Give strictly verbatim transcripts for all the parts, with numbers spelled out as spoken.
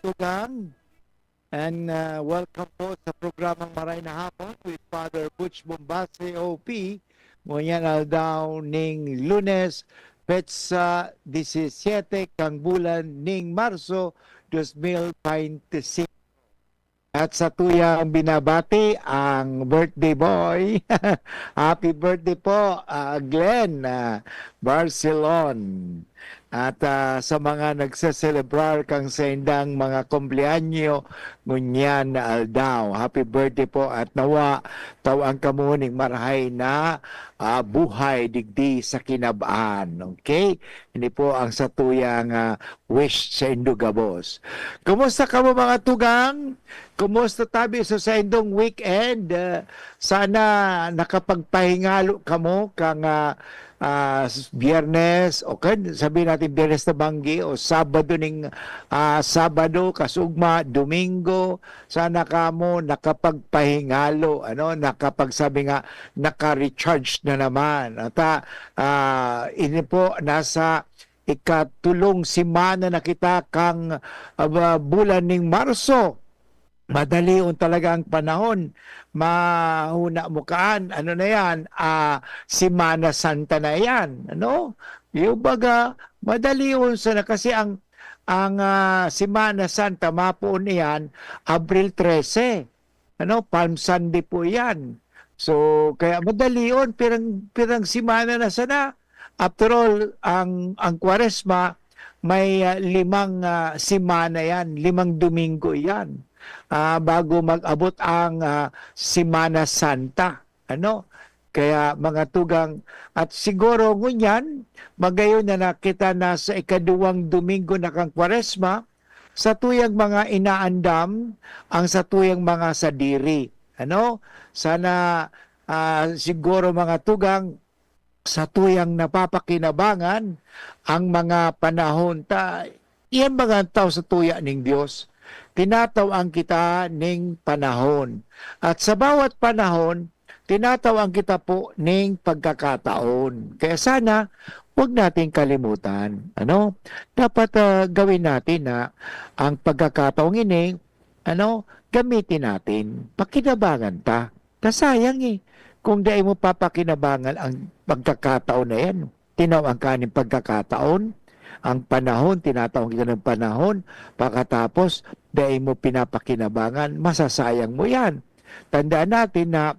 tugang. And, ah, welcome po sa programang Maray na Hapon with Father Butch Bombase, O P. Ngunyan aldaw ning Lunes, petsa disisiete kang bulan ning Marso, dos mil bente singko. At sa tuyang binabati ang birthday boy. Happy birthday po, ah, Glenn, ah, Barcelon. At, ah, sa mga nagseselebrar kan saindang mga kumpleanyo ngunyan na aldaw, happy birthday po at nawa tawan kamo ning marahay na, ah, buhay digdi sa kinaban. Okay? Ini po ang satuyang, ah, wish saindo gabos. Kumusta kamo, mga tugang? Kumusta tabi sa saindong weekend? Ah, sana nakapagpahingalo kamo kan, ah, ah, s-, Biyernes, o kan sabihin natin Biyernes na banggi o Sabado ning, ah, Sabado, kasugma, Domingo. Sana kamo nakapagpahingalo, ano, nakapagsabi nga, naka-recharge na naman. At, ah, ah, ini po, nasa ikatulong semana na kita kan, ah, ba-, bulan ning Marso. Madalion talaga ang panahon. Mahona mo kaan, ano na yan, ah, Semana Santa na yan, ano? Yung baga, madalion sana kasi ang, ang, ah, Semana Santa, mapoon iyan, Abril trese. Ano, Palm Sunday po iyan. So, kaya madalion, pirang, pirang semana na sana. After all, ang, ang Kwaresma, may, ah, limang, ah, semana yan, limang Domingo yan, ah, bago mag-abot ang, ah, Semana Santa. Ano? Kaya, mga tugang, at siguro ngunyan, magayon na na kita na sa ikaduwang Domingo na kan Kwaresma, satuyang mga inaandam, ang satuyang mga sadiri. Ano? Sana, ah, siguro, mga tugang, satuyang napapakinabangan ang mga panahon ta, iyan mga tawo sa tuya ning Dios. Tinatawan kita ning panahon. At sa bawat panahon, tinatawan kita po ning pagkakataon. Kaya sana, huwag nating kalimutan, ano? Dapat, ah, gawin natin na ang pagkakataong ini, ano, gamitin natin. Pakinabangan ta. Ta sayang, eh, kung dai mo papakinabangan ang pagkakataon na yan. Tinawan ka ning pagkakataon, ang panahon, tinatawan kita ng panahon, pakatapos dai mo pinapakinabangan, masasayang mo yan. Tandaan natin na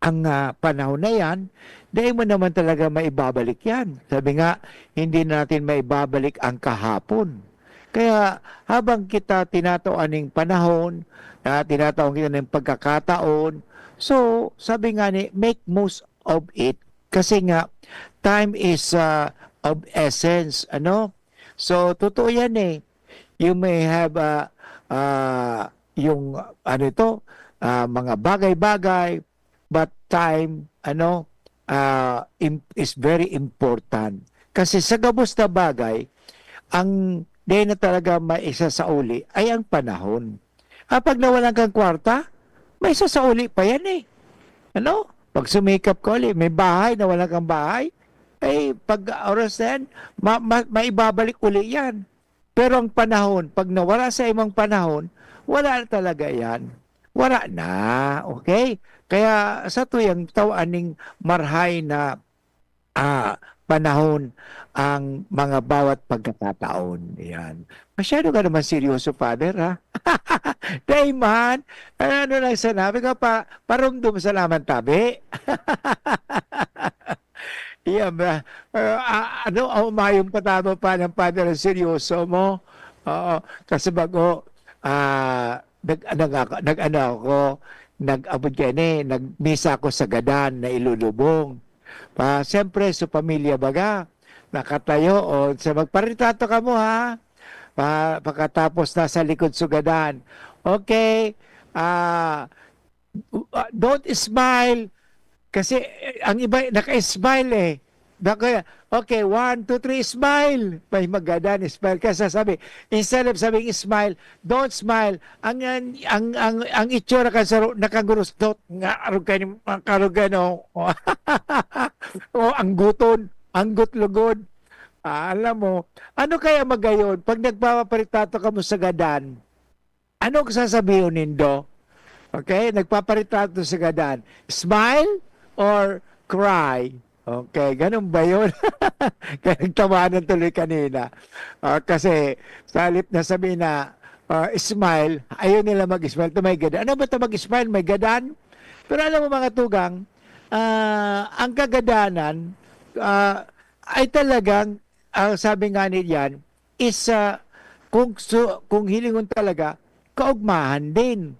ang, ah, panahon na yan, dai mo naman talaga maibabalik yan. Sabi nga, hindi natin maibabalik ang kahapon. Kaya habang kita tinatawan ning panahon, na tinatawan kita ng pagkakataon, so, sabi nga ni, make most of it. Kasi nga, time is, ah, of essence, ano? So, totoo yan eh. You may have, ah, ah, yung, ano ito, ah, mga bagay-bagay, but time, ano, ah, im-, is very important. Kasi sa gabos na bagay, ang dai na talaga maisasauli ay ang panahon. Ah, pag nawalan kang kwarta, maisasauli pa yan eh. Ano? Pag sumikap ka uli, may bahay, nawalan kang bahay, ay pag oras na yan, ma-, ma-, maibabalik uli yan. Pero ang panahon, pag nawala sa imong panahon, wala na talaga yan. Wala na. Okay? Kaya sa tuyang taw aning marhay na, ah, panahon ang mga bawat pagkakataon. Yan. Masyado ka naman seryoso, Father, ha? Dai man. Ano lang sana? Ikaw pa, parumdum sa laman tabi. Iya ba? Ah, ah, ano, ah, umayon pa tama pa ng Father, ang seryoso mo. Oo, kasi bago, ah, nag-, nag-, nag-, ano ako, nag-abot yan eh, nagmisa ako sa gadan na ilulubong. Pa, siyempre, sa pamilya baga, nakatayo, o, sa magparitato ka mo, ha? Pa, pagkatapos nasa likod sa gadan. Okay, ah, uh, don't smile. Kasi, eh, ang iba, naka-smile eh. Baka, okay, one, two, three, smile. May magadan, smile ka. Sasabi, instead of sabing smile, don't smile. Ang, ang, ang, ang, ang itsura ka sa ru-, nakagurusdot. Nga, arog ka ni, arog ka, no? O, angguton, anggot lugod. Ah, alam mo, ano kaya magayon pag nagpaparitato ka mo sa gadan? Ano ang sasabihon nindo? Okay? Nagpaparitrato sa gadan. Smile or cry? Okay, ganun ba yun? Kaya nagtawanan tuloy kanina. Ah, kasi sa halip na sabihin na, ah, smile, ayaw nila mag-smile. Ito may gadan. Ano ba ito mag-smile? May gadan? Pero alam mo, mga tugang, ah, ang kagadanan, ah, ay talagang, ang sabi nga ni Jan, is, ah, kung su-, kung hilingon talaga, kaugmahan din.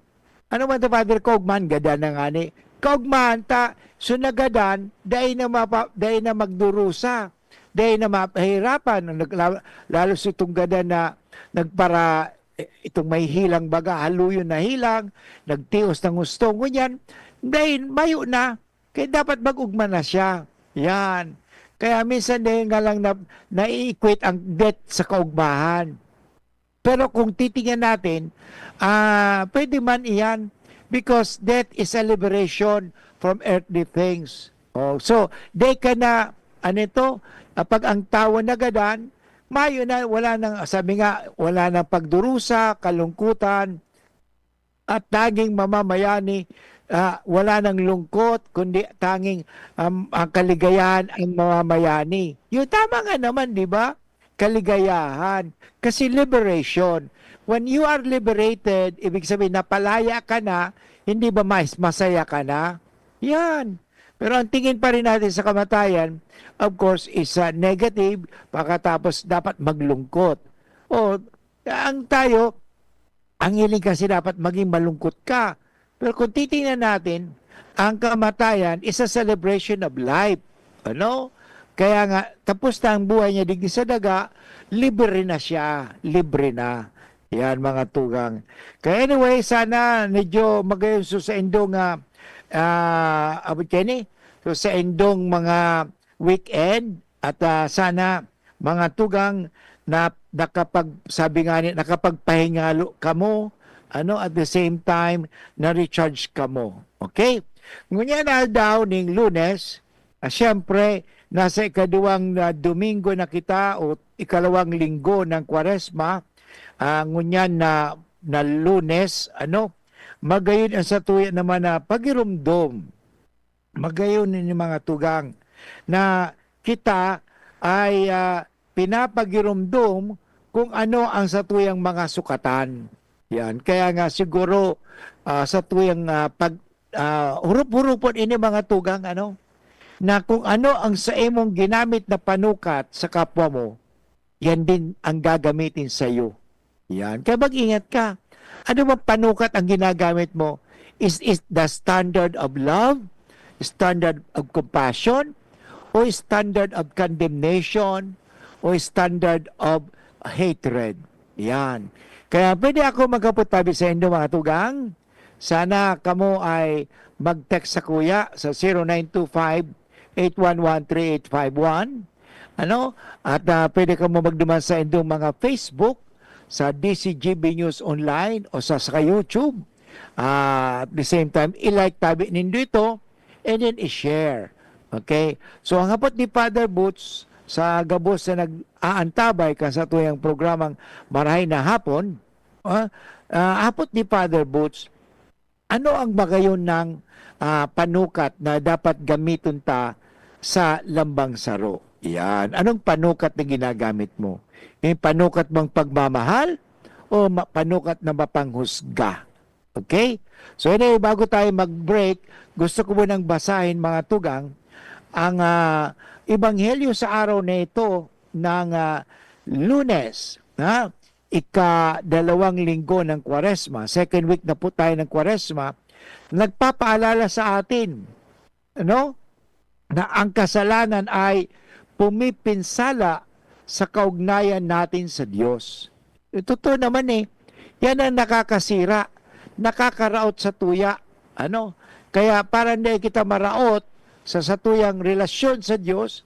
Ano man ta, Father, kaugmahan? Gadan na ngani. Kaugmahan ta, so nagadan, dai na mapa-, dai na magdurusa, dai na mapahirapan. Ang nagla-, lalo sa itong gadan na nagpara-, itong may hilang baga, haluyon na hilang, nagtios ng husto, ngunyan, dai, mayo na. Kaya dapat mag-ugma na siya. Yan. Kaya minsan dahil nga lang na, nai-equate ang death sa kaugmahan. Pero kung titingnan natin, ah, pwede man iyan because death is a liberation from earthly things. Oh, so, di ka na, ano ito, ah, pag ang tawo nagadan, mayo na, wala nang, sabi nga, wala nang pagdurusa, kalungkutan, at tanging mamamayani, ah, wala nang lungkot, kundi tanging, um, ang kaligayahan ang mamamayani. Yun, tama nga naman, di ba? Kaligayahan. Kasi liberation. When you are liberated, ibig sabihin, napalaya ka na, hindi ba mas masaya ka na? Yan. Pero ang tingin pa rin natin sa kamatayan, of course, is, ah, negative, pagkatapos dapat maglungkot. O, ang tayo, ang hiling kasi dapat maging malungkot ka. Pero kung titingnan natin, ang kamatayan is a celebration of life. Ano? Kaya nga, tapos na ang buhay niya digdi sa daga, libre na siya. Libre na. Yan, mga tugang. Kaya anyway, sana medyo magayon so sa indong, ah, ah, abot kayo ni? So sa indong mga weekend at, ah, sana mga tugang na nakapag-, sabi nga ni, nakapagpahingalo kamo, ano, at the same time, na-recharge kamo. Okay? Ngunyan aldaw ning Lunes, ah, siyempre, nasa ikaduwang, ah, Domingo na kita o ikalawang linggo ng Kwaresma, ah, ngunyan na, na Lunes, ano, magayon ang satuya naman na pagirumdom. Magayon ini mga tugang na kita ay, ah, pinapagirumdom kung ano ang satuyang mga sukatan. Yan. Kaya nga siguro, ah, satuyang, ah, pag, ah, hurup-hurupon ini mga tugang, ano, na kung ano ang sa imong ginamit na panukat sa kapwa mo, yan din ang gagamitin sa'yo. Yan. Kaya mag-ingat ka. Ano bang panukat ang ginagamit mo? Is it the standard of love, standard of compassion, o standard of condemnation, o standard of hatred? Yan. Kaya pwede ako magkapot tabi sa indo, mga tugang. Sana kamo ay mag-text sa kuya sa zero nine two five, eight one one, three eight five one. Ano? At, ah, pwede kamo magduman sa indong mga Facebook, sa D C G B News Online o sa, sa YouTube. Ah, at the same time, i-like tabi nindo ito and then i-share. Okay? So, ang hapot ni Father Boots sa gabos na nag-aantabay kan satuyang programang Marahay na Hapon, ah, ah, hapot ni Father Boots, ano ang magayon nang, ah, panukat na dapat gamiton ta sa lambang saro? Yan. Anong panukat na ginagamit mo? Yung panukat bang pagmamahal o ma-, panukat na mapanghusga? Okay? So anyway, bago tayo mag-break, gusto ko munang basahin, mga tugang, ang, ah, ebanghelyo sa araw na ito ng, ah, Lunes, ha? Ikadalawang linggo ng Kwaresma, second week na po tayo ng Kwaresma, nagpapaalala sa atin, ano, na ang kasalanan ay pumipinsala sa kaugnayan natin sa Diyos. Eh, totoo naman eh, yan ang nakakasira, nakakaraot sa tuya. Ano? Kaya para hindi kita maraot sa satuyang relasyon sa Diyos,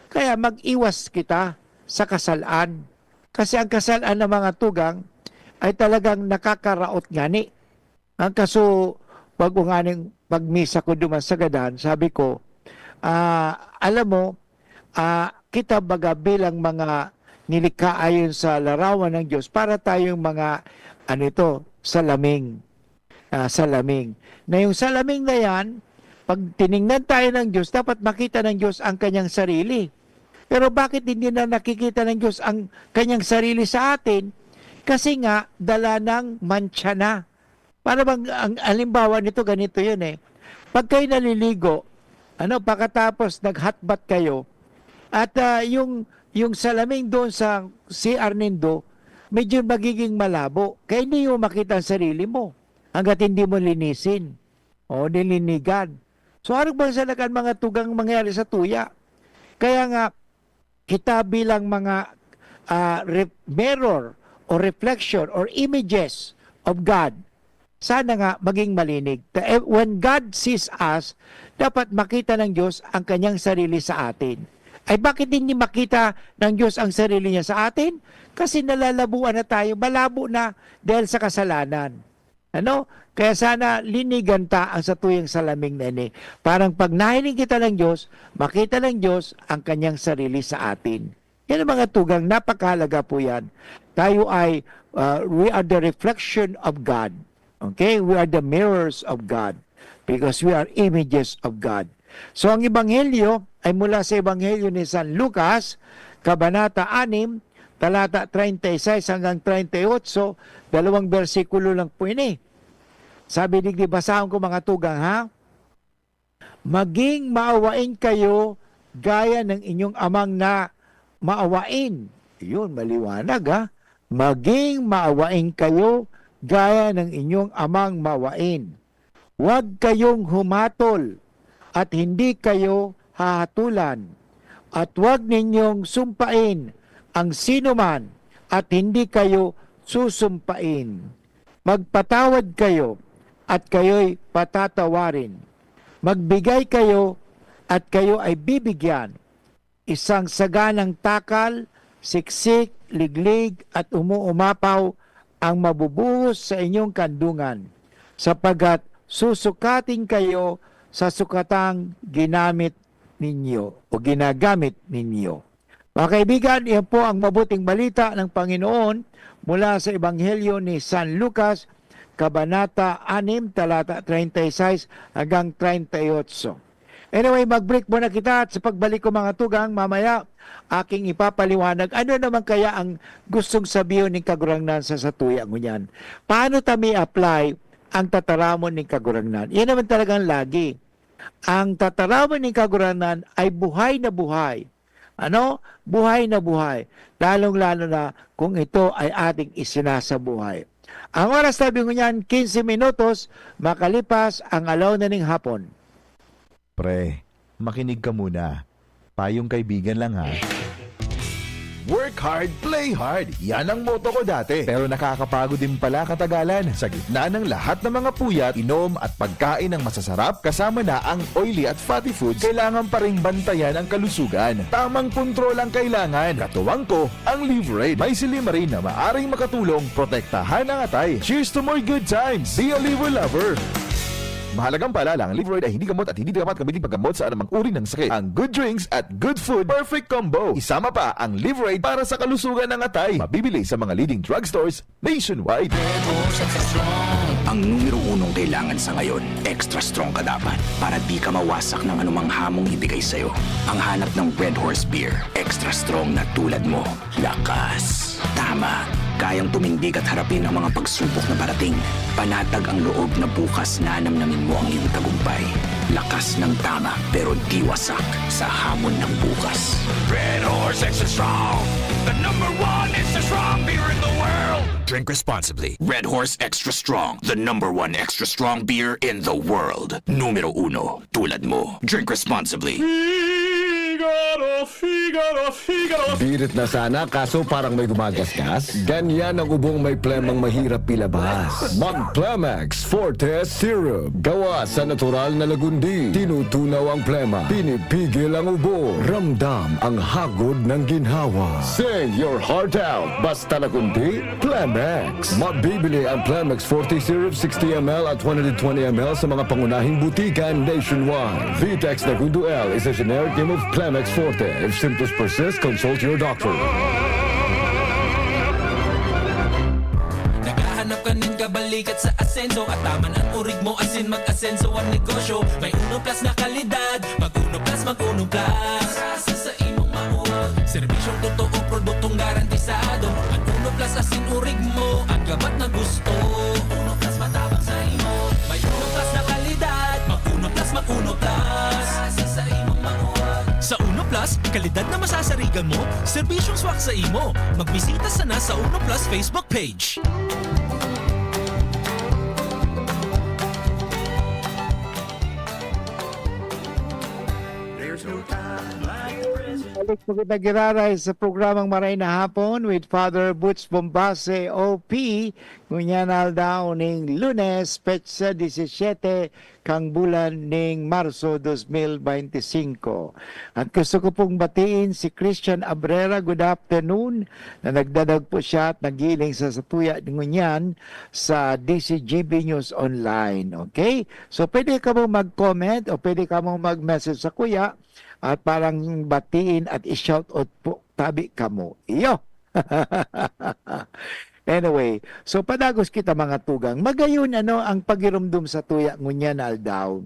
kaya mag-iwas kita sa kasalaan. Kasi ang kasalaan ng mga tugang ay talagang nakakaraot ngani. Ang kaso, pag unganing pagmisa ko duman sa gadan, sabi ko, ah, alam mo, ah, kita baga bilang mga nilikha ayon sa larawan ng Diyos, para tayong mga, ano ito, Salaming. Ah, salaming. Na yung salaming na yan, pag tiningnan tayo ng Diyos, dapat makita ng Diyos ang kanyang sarili. Pero bakit hindi na nakikita ng Diyos ang kanyang sarili sa atin? Kasi nga, dala ng mantsa na. Para bang, ang halimbawa nito, ganito yun eh. Pag kayo naliligo, ano, pagkatapos nag-hot bath kayo, at ah, yung, yung salaming doon sa C R nindo, medyo magiging malabo. Kaya hindi mo makita ang sarili mo hanggat hindi mo linisin o nilinigan. So, ano bang sa nakan mga tugang mangyari sa tuya? Kaya nga, kita bilang mga ah, re- mirror or reflection or images of God, sana nga maging malinig. Ta- eh, When God sees us, dapat makita ng Diyos ang kanyang sarili sa atin. Ay bakit hindi makita ng Diyos ang sarili niya sa atin? Kasi nalalabuan na tayo, malabo na dahil sa kasalanan. Ano? Kaya sana linigan ta ang satuyang salaming na ini. Parang pag nahiling kita ng Diyos, makita ng Diyos ang kanyang sarili sa atin. Yan ang mga tugang, napakahalaga po yan. Tayo ay, uh, we are the reflection of God. Okay? We are the mirrors of God because we are images of God. So, ang Ebanghelyo ay mula sa Ebanghelyo ni San Lucas, Kabanata anim, talata treinta y seis hanggang treinta y ocho, dalawang bersikulo lang po ini. Sabi digdi, basahon ko mga tugang, ha? "Maging maawain kayo gaya ng inyong amang na maawain." Yun, maliwanag, ha? "Maging maawain kayo gaya ng inyong amang maawain. Huwag kayong humatol at hindi kayo hahatulan. At huwag ninyong sumpain ang sinuman at hindi kayo susumpain. Magpatawad kayo at kayo'y patatawarin. Magbigay kayo at kayo ay bibigyan. Isang saganang takal, siksik, liglig, at umuumapaw ang mabubuhos sa inyong kandungan, sapagkat susukatin kayo sa sukatang ginamit ninyo o ginagamit ninyo." Mga kaibigan, iyan po ang mabuting balita ng Panginoon mula sa Ebanghelyo ni San Lucas, Kabanata anim, talata treinta y seis hanggang treinta y ocho. Anyway, mag-break muna kita at sa pagbalik ko, mga tugang, mamaya aking ipapaliwanag ano naman kaya ang gustong sabihon ning Kagurangnan sa satuya ngunyan. Paano ta mi-apply ang tataramon ning Kagurangnan? Yan naman talagang lagi. Ang tataramon ning Kagurangnan ay buhay na buhay. Ano? Buhay na buhay. Lalong-lalo na kung ito ay ating isinasabuhay. Ang oras tabi ngunyan, quince minutos makalipas ang alaw na ning hapon. Pre, makinig ka muna. Payong kaibigan lang, ha. Work hard, play hard. Yan ang motto ko dati. Pero nakakapagod din pala katagalan. Sa gitna ng lahat ng mga puyat, inom at pagkain ng masasarap, kasama na ang oily at fatty foods, kailangan pa ring bantayan ang kalusugan. Tamang kontrol ang kailangan. Katuwang ko, ang Liverade. May silymarin na maaring makatulong protektahan ang atay. Cheers to more good times! Be a Liver Lover! Mahalagang paalala, ang Liverade ay hindi gamot at hindi dapat gamitin paggamot sa anumang uri ng sakit. Ang good drinks at good food, perfect combo. Isama pa ang Liverade para sa kalusugan ng atay. Mabibili sa mga leading drugstores nationwide. Ang numero unong kailangan sa ngayon, extra strong ka dapat para di ka mawasak ng anumang hamong ibigay sa'yo. Ang hanap ng Red Horse Beer, extra strong na tulad mo. Lakas. Tama. Kayang tumindig at harapin ang mga pagsubok na parating. Panatag ang loob na bukas nanamnamin mo ang iyong tagumpay. Lakas ng tama, pero di wasak sa hamon ng bukas. Red Horse Extra Strong, the number one extra strong beer in the world. Drink responsibly. Red Horse Extra Strong, the number one extra strong beer in the world. Numero uno, tulad mo. Drink responsibly. Birit na sana, kaso parang may gumagasgas. Ganyan ang ubong may plemang mahirap ilabas. Mag Plemex Forte Syrup. Gawa sa natural na lagundi. Tinutunaw ang plema. Pinipigil ang ubo. Ramdam ang hagod ng ginhawa. Sing your heart out. Basta lagundi, Plemex. Mabibili ang Plemex Forte Syrup sixty M L at one hundred twenty M L sa mga pangunahing butika nationwide. Vitex Nagundo L is a generic name of Plemex Forte. If symptoms persist, consult your doctor. Naghahanap ka ng Balikat sa asenso, ataman an orig mo asin mag-asenso an negosyo. May Uno Plus na kalidad, mag Uno Plus, mag Uno Plus. Sa, sa imong maurag. Serbisyong totoo, produktong garantisado. An Uno Plus asin orig mo, an gabat na gusto. Uno Plus matabang sa imo. May Uno Plus na kalidad, mag Uno Plus, mag Uno Plus. Sa, sa imong maurag. Sa Uno Plus, kalidad na masasarigan mo, serbisyong swak sa imo. Magbisita sana sa Uno Plus Facebook page. There's no time like the present. Balik po kita giraray sa programang Maray na Hapon with Father Butch Bombase, O P. Ngunyan aldaw ning Lunes, petsa disisiete, kan bulan ning Marso dos mil beintisinko. At gusto ko pong batiin si Christian Abrera, good afternoon, na nagdadag po siya at nagiling sa satuya ngunyan sa D C G B News Online. Okay? So, pwede ka mo mag-comment o pwede ka mo mag-message sa kuya at parang batiin at i-shoutout po tabi kamo. Iyo! Anyway, so padagos kita, mga tugang. Magayon, ano, ang pagirumdom sa tuya ngunyan na aldaw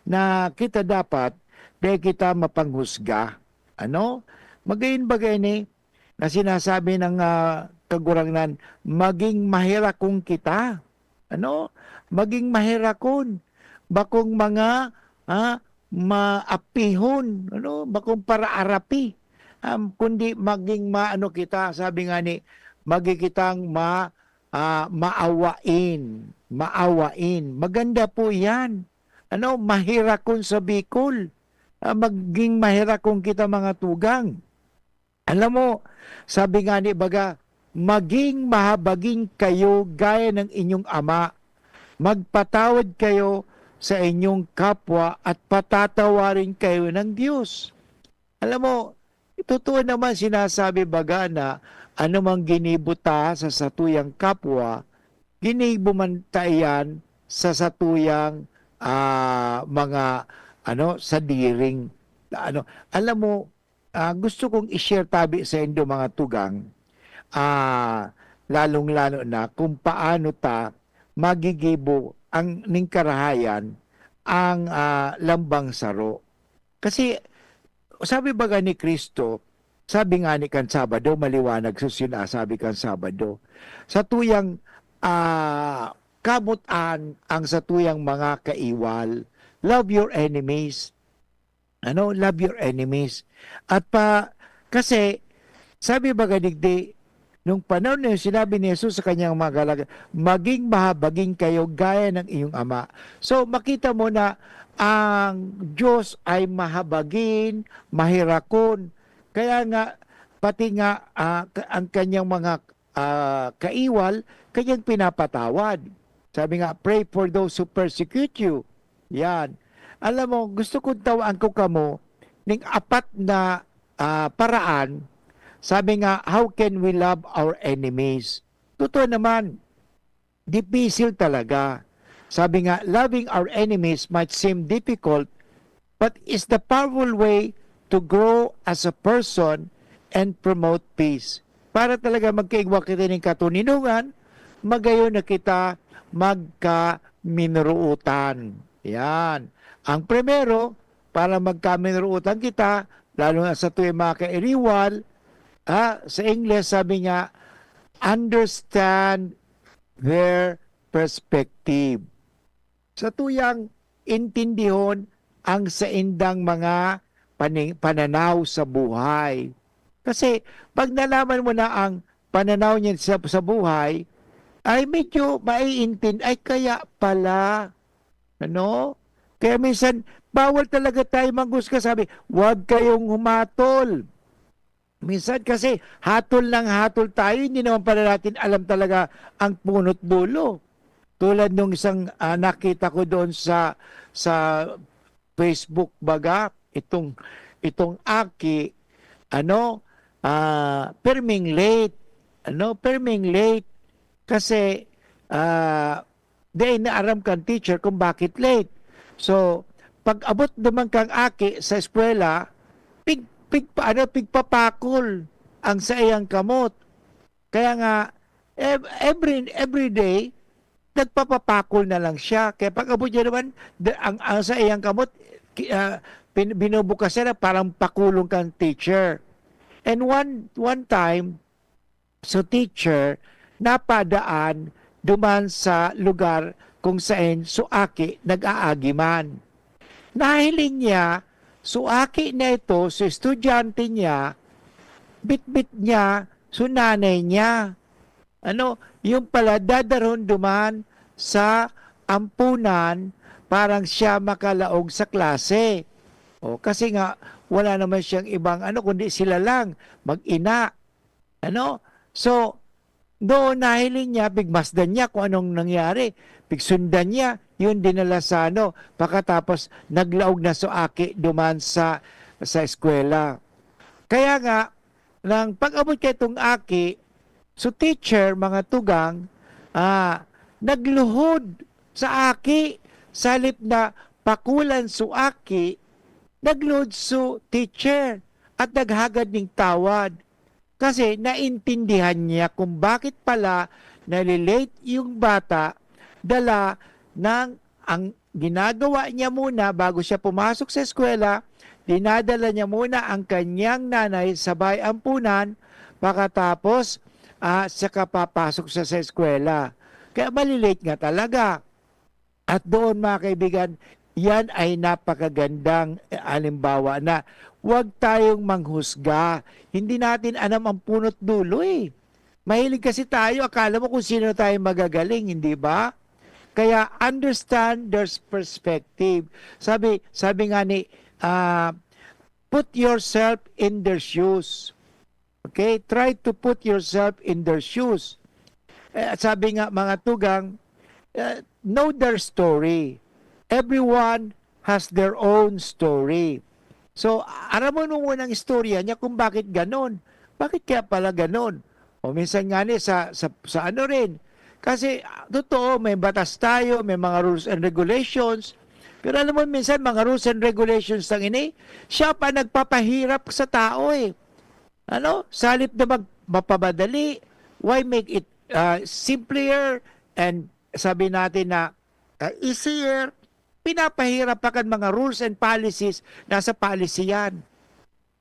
na kita dapat, dai kita mapanghusga. Ano? Magayon bagay ni na sinasabi ng, ah, Kagurangnan, "Maging maherakon kita." Ano? Maging maherakon. Bakong mga, ah, maapihon, ano? Bakong paraarapi. Um, kundi maging maano kita, sabi nga ni, maging kitang ma-, ah, maawain. Maawain. Maganda po yan. Ano? Maherakon sa Bicol. Ah, maging maherakon kita, mga tugang. Alam mo, sabi nga ni baga, "Maging mahabagin kayo gaya ng inyong Ama. Magpatawad kayo sa inyong kapwa at patatawarin kayo ng Diyos." Alam mo, totoo naman sinasabi baga na anumang ginibo ta sa satuyang kapwa, ginibo man ta iyan sa satuyang, ah, mga, ano, sadiring, ano. Alam mo, ah, gusto kong i-share tabi saindo, mga tugang, ah, lalong-lalo na kung paano ta magigibo ang ning karahayan ang, ah, lambang saro. Kasi sabi baga ni Cristo, sabi nga ni kan Sabado, maliwanag sa sinasabi kan Sabado, satuyang, ah, kamot-an ang satuyang mga kaiwal. Love your enemies. Ano, love your enemies. At pa, kasi, sabi baga digdi, nung panahon na yun, sinabi ni Jesus sa kanyang mga alagad, "Maging mahabagin kayo gaya ng iyong Ama." So, makita mo na ang Diyos ay mahabagin, maherakon. Kaya nga, pati nga, ah, ka-, ang kanyang mga ah, kaiwal, kanyang pinapatawad. Sabi nga, "Pray for those who persecute you." Yan. Alam mo, gusto kong tawaan ko kamo ning apat na, ah, paraan. Sabi nga, "How can we love our enemies?" Totoo naman, dipisil talaga. Sabi nga, "Loving our enemies might seem difficult, but is the powerful way to grow as a person and promote peace." Para talaga magkaigwa kita nin katoninongan, magayon na kita magkaminorootan. Yan. Ang primero, para magkaminorootan kita, lalo na sa tuwing mga kairiwal, ah, sa Ingles, sabi niya, "Understand their perspective." Satuyang intindihon ang saindang mga paning-, pananaw sa buhay. Kasi pag nalaman mo na ang pananaw niya sa, sa buhay, ay medyo maiintin-, ay kaya pala, ano? Kaya minsan, bawal talaga tayo manghusga. Sabi, "Huwag kayong humatol." Minsan kasi hatol nang hatol tayo, hindi naman pala natin alam talaga ang puno't dulo. Tulad nung isang, ah, nakita ko doon sa, sa Facebook baga, itong, itong aki, ano, ah, perming late, ano, perming late. Kasi, ah, dai na aram kan teacher kung bakit late. So, pag-abot naman kang aki sa eskwela, pig-, pigpa-, ano, pigpapakol ang saiyang kamot. Kaya nga, ev-, every, every day, nagpapapakol na lang siya. Kaya pag-abot niya naman, da-, ang, ang sa iyang kamot, ki-, ah, pin-, binubukas niya na parang pakulong kang teacher. And one, one time, so teacher, napadaan duman sa lugar kung saen so aki nag-aagi man. Nahiling niya, so aki na ito, so estudyante niya, bitbit niya, so nanay niya. Ano, yung pala, dadarhon duman sa ampunan, parang siya makalaog sa klase. O, kasi nga, wala naman siyang ibang ano, kundi sila lang, mag-ina. Ano? So, doon nahiling niya, pigmasdan niya kung anong nangyari. Pigsundan niya, yun dinala sa ano, pagkatapos naglaog na so aki duman sa, sa eskwela. Kaya nga, nang pag-abot kay itong aki, so teacher, mga tugang, ah, nagluhod sa aki, sa halip na pakulan so aki, nagluhod so teacher at naghagad ning tawad. Kasi naintindihan niya kung bakit pala nalilate yung bata, dala ng, ang ginagawa niya muna bago siya pumasok sa eskwela, dinadala niya muna ang kanyang nanay sa bahay ampunan, pakatapos, ah, saka papasok siya sa eskwela. Kaya malilate nga talaga. At doon, mga kaibigan, yan ay napakagandang, eh, halimbawa na huwag tayong manghusga. Hindi natin alam ang puno't dulo, eh. Mahilig kasi tayo, akala mo kung sino tayo magagaling, hindi ba? Kaya understand their perspective. Sabi, sabi nga ni, ah, "Put yourself in their shoes." Okay? Try to put yourself in their shoes. Eh, sabi nga, mga tugang, eh, know their story. Everyone has their own story. So, aramon mo muna ang istorya niya kung bakit ganon. Bakit kaya pala ganon? O minsan nga ni sa, sa, sa ano rin. Kasi, ah, totoo, may batas tayo, may mga rules and regulations. Pero alam mo, minsan mga rules and regulations lang ini, siya pa nagpapahirap sa tao eh. Ano? Sa halip na mag-, mapamadali, why make it, ah, simpler and sabi natin na, ah, easier? Pinapahirap pa kan mga rules and policies, nasa policy yan.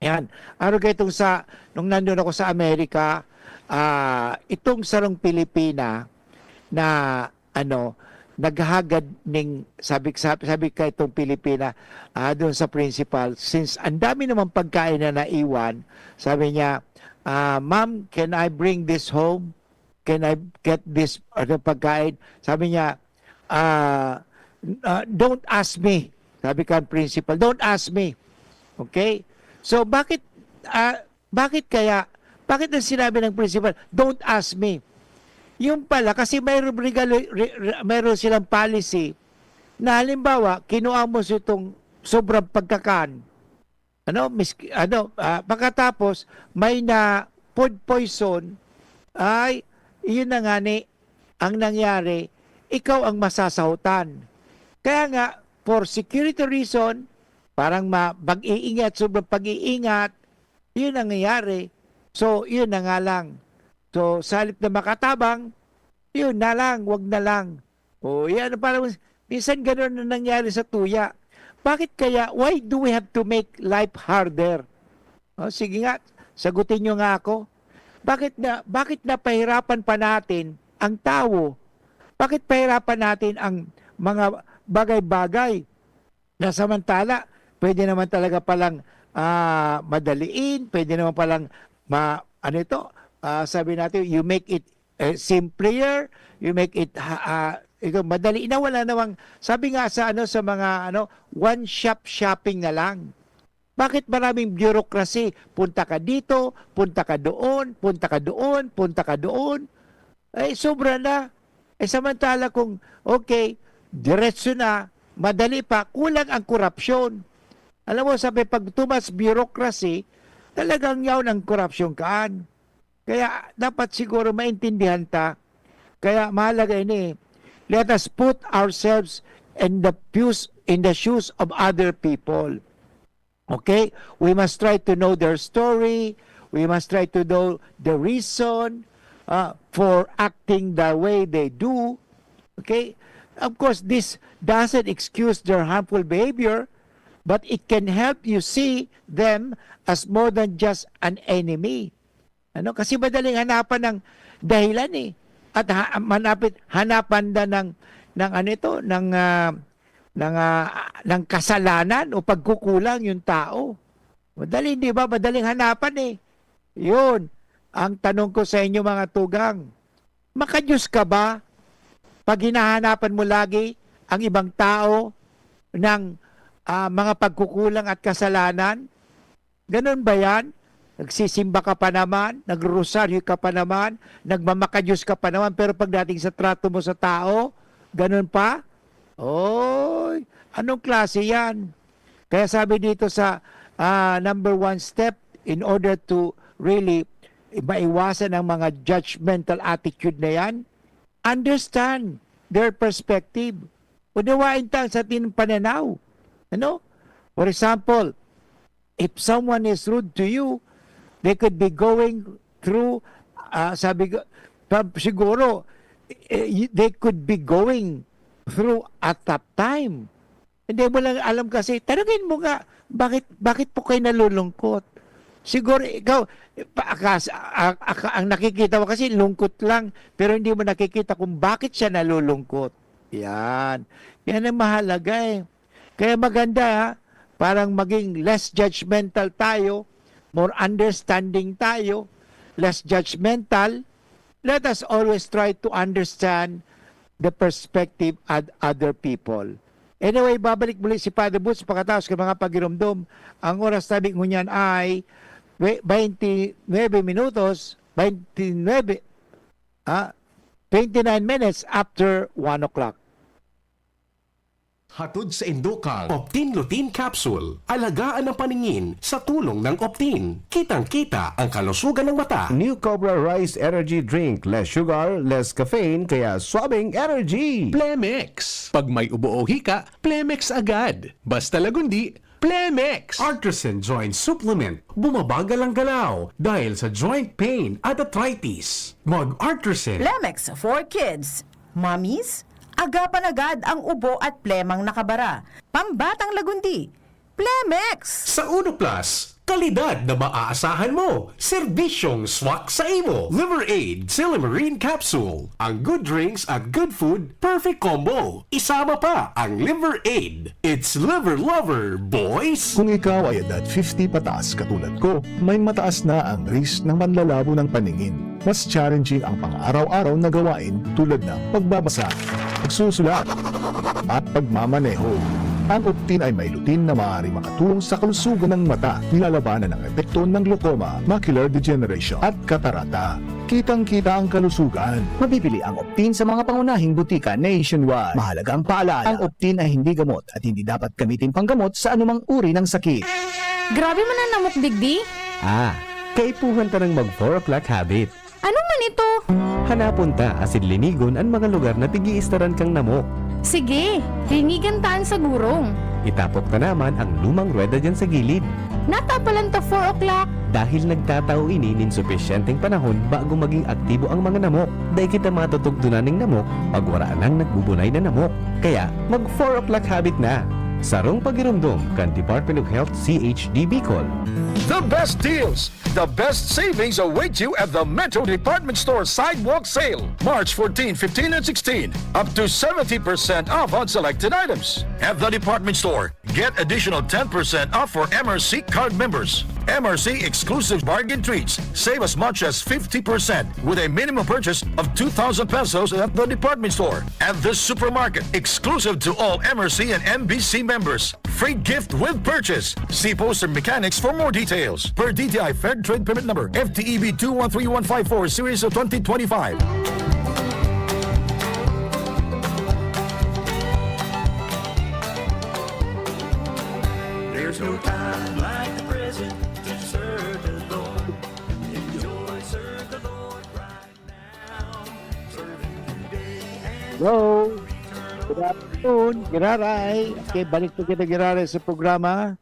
Yan. Aro kayo itong sa, nung nandun ako sa Amerika, ah, itong sarong Pilipina na, ano, naghagad ning, sabi, sabi, sabi ka itong Pilipina, ah, doon sa principal, since ang dami namang pagkain na naiwan, sabi niya, ah, "Ma'am, can I bring this home? Can I get this, ano, pagkain?" Sabi niya, ah, ah, "Don't ask me." Sabi kan principal, "Don't ask me." Okay? So, bakit, ah, bakit kaya, bakit ang sinabi ng principal, "Don't ask me"? Yung pala, kasi mayroon regalo, re-, re-, mayroon silang policy na halimbawa, kinuha mo itong sobrang pagkakan. Ano, miski, ano, ah, pagkatapos, may na food poison, ay, yun na nga ni, ang nangyari, ikaw ang masasahutan. Kaya nga, for security reason, parang ma-, pag-iingat, sobrang pag-iingat, yun ang nangyayari. So, yun na nga lang. So, sa halip na makatabang, yun na lang, wag na lang. O, yan, parang minsan ganun na nangyari sa tuya. Bakit kaya? Why do we have to make life harder? O, sige nga, sagutin nyo nga ako. Bakit na, bakit napahirapan pa natin ang tawo? Bakit pahirapan natin ang mga bagay-bagay na samantala, pwede naman talaga palang, ah, madaliin, pwede naman palang ma-, ano ito, ah, sabi natin, you make it, eh, simpler, you make it, ha-, ah, ikaw, madali na, wala namang, sabi nga sa, ano, sa mga, ano, one shop shopping na lang. Bakit maraming bureaucracy? Punta ka dito, punta ka doon, punta ka doon, punta ka doon. Ay, sobra na. Eh, samantala kung, okay, diretso na, madali pa, kulang ang korupsyon. Alam mo, sabi, pag too much bureaucracy, talagang yaon ang korupsyon kaan. Kaya dapat siguro maintindihan ta. Kaya mahalaga ini, let us put ourselves in the shoes, in the shoes of other people. Okay? We must try to know their story. We must try to know the reason, uh, for acting the way they do. Okay? Of course, this doesn't excuse their harmful behavior, but it can help you see them as more than just an enemy. Ano? Kasi madaling hanapan ng dahilan, eh. At ha-, manapit, hanapan na ng, ng ano ito, ng, ah, ng, ah, ng kasalanan o pagkukulang yung tao. Madali, di ba? Madaling hanapan, eh. Yun. Ang tanong ko sa inyo, mga tugang, makadiyos ka ba pag hinahanapan mo lagi ang ibang tao ng, ah, mga pagkukulang at kasalanan? Ganun ba yan? Nagsisimba ka pa naman, nagrorosaryo ka pa naman, nagmamakadiyos ka pa naman, pero pagdating sa trato mo sa tao, ganun pa? Oy, anong klase yan? Kaya sabi dito sa, ah, number one step, in order to really maiwasan ang mga judgmental attitude na yan, understand their perspective. Unawain ta ang sa ating pananaw. Ano? For example, if someone is rude to you, they could be going through, ah, sabi ko, pa-, siguro, eh, y-, they could be going through a tough time. Hindi mo lang alam kasi, tanungin mo nga, "Bakit, bakit po kayo nalulungkot?" Siguro ikaw, pa-, akas-, a-, aka-, ang nakikita mo kasi lungkot lang, pero hindi mo nakikita kung bakit siya nalulungkot. Yan. Yan ang mahalaga, eh. Kaya maganda, ha? Parang maging less judgmental tayo, more understanding tayo, less judgmental. Let us always try to understand the perspective of other people. Anyway, babalik muli si Father Boots pagkatapos ng mga pagirumdom. Ang oras tabi ngunyan ay we-, twenty-nine minutos, twenty-nine, ah, twenty-nine minutes after one o'clock. Hatod sa Indukang Optin Lutein Capsule. Alagaan ang paningin sa tulong ng Optin. Kitang-kita ang kalusugan ng mata. New Cobra Rice Energy Drink. Less sugar, less caffeine, kaya swabing energy. Plemex. Pag may ubo o hika, Plemex agad. Basta Lagundi, Plemex. Artisan Joint Supplement. Bumabagal ang galaw dahil sa joint pain at arthritis. Mag-Artisan. Plemex for kids. Mommies, agapan agad ang ubo at plemang nakabara. Pambatang Lagundi, Plemex! Sa Uno Plus, kalidad na maaasahan mo, serbisyong swak sa imo. Liver Aid, Silymarin Capsule. Ang good drinks at good food, perfect combo. Isama pa ang Liver Aid. It's Liver Lover, boys! Kung ikaw ay edad fifty pataas katulad ko, may mataas na ang risk ng panlalabo ng paningin. Mas challenging ang pang-araw-araw na gawain tulad ng pagbabasa, pagsusulat, at pagmamaneho. Ang Optin ay may lutein na maaaring makatulong sa kalusugan ng mata, nilalabanan ang epekto ng glaucoma, macular degeneration, at katarata. Kitang-kita ang kalusugan. Mabibili ang Optin sa mga pangunahing butika nationwide. Mahalagang paalala, ang Optin ay hindi gamot at hindi dapat gamitin panggamot sa anumang uri ng sakit. Grabe man ang namok digdi. Ah, kaipuhan ta nang mag four o'clock habit. Ano man ito? Hanapon ta asin linigon an mga lugar na pig-iistaran kan namok. Sige, linigan ta an sa gurong. Itapok ta naman ang lumang ruweda diyan sa gilid. Natapalan ta four o'clock. Dahil nagtatao ini nin supisyenteng panahon bago maging aktibo ang mga namok, dai kita matutugtunan nin namok pag wara nang nagbubunay na namok. Kaya, mag four o'clock habit na. Sarong pagiromdom kan Department of Health, C H D Bicol. The best deals, the best savings await you at the Metro Department Store Sidewalk Sale, March fourteen, fifteen, and sixteen. Up to seventy percent off on selected items. At the department store, get additional ten percent off for M R C card members. M R C exclusive bargain treats. Save as much as fifty percent with a minimum purchase of two thousand pesos at the department store. At this supermarket, exclusive to all M R C and M B C members. Free gift with purchase. See poster mechanics for more details. Per D T I Fair Trade Permit Number, F T E B two one three one five four, Series of twenty twenty-five. There's no time like the present to serve the Lord. Enjoy, serve the Lord right now. Serving today and Hello. Good afternoon, Giraray. Okay, balik po kita, Giraray, sa programa.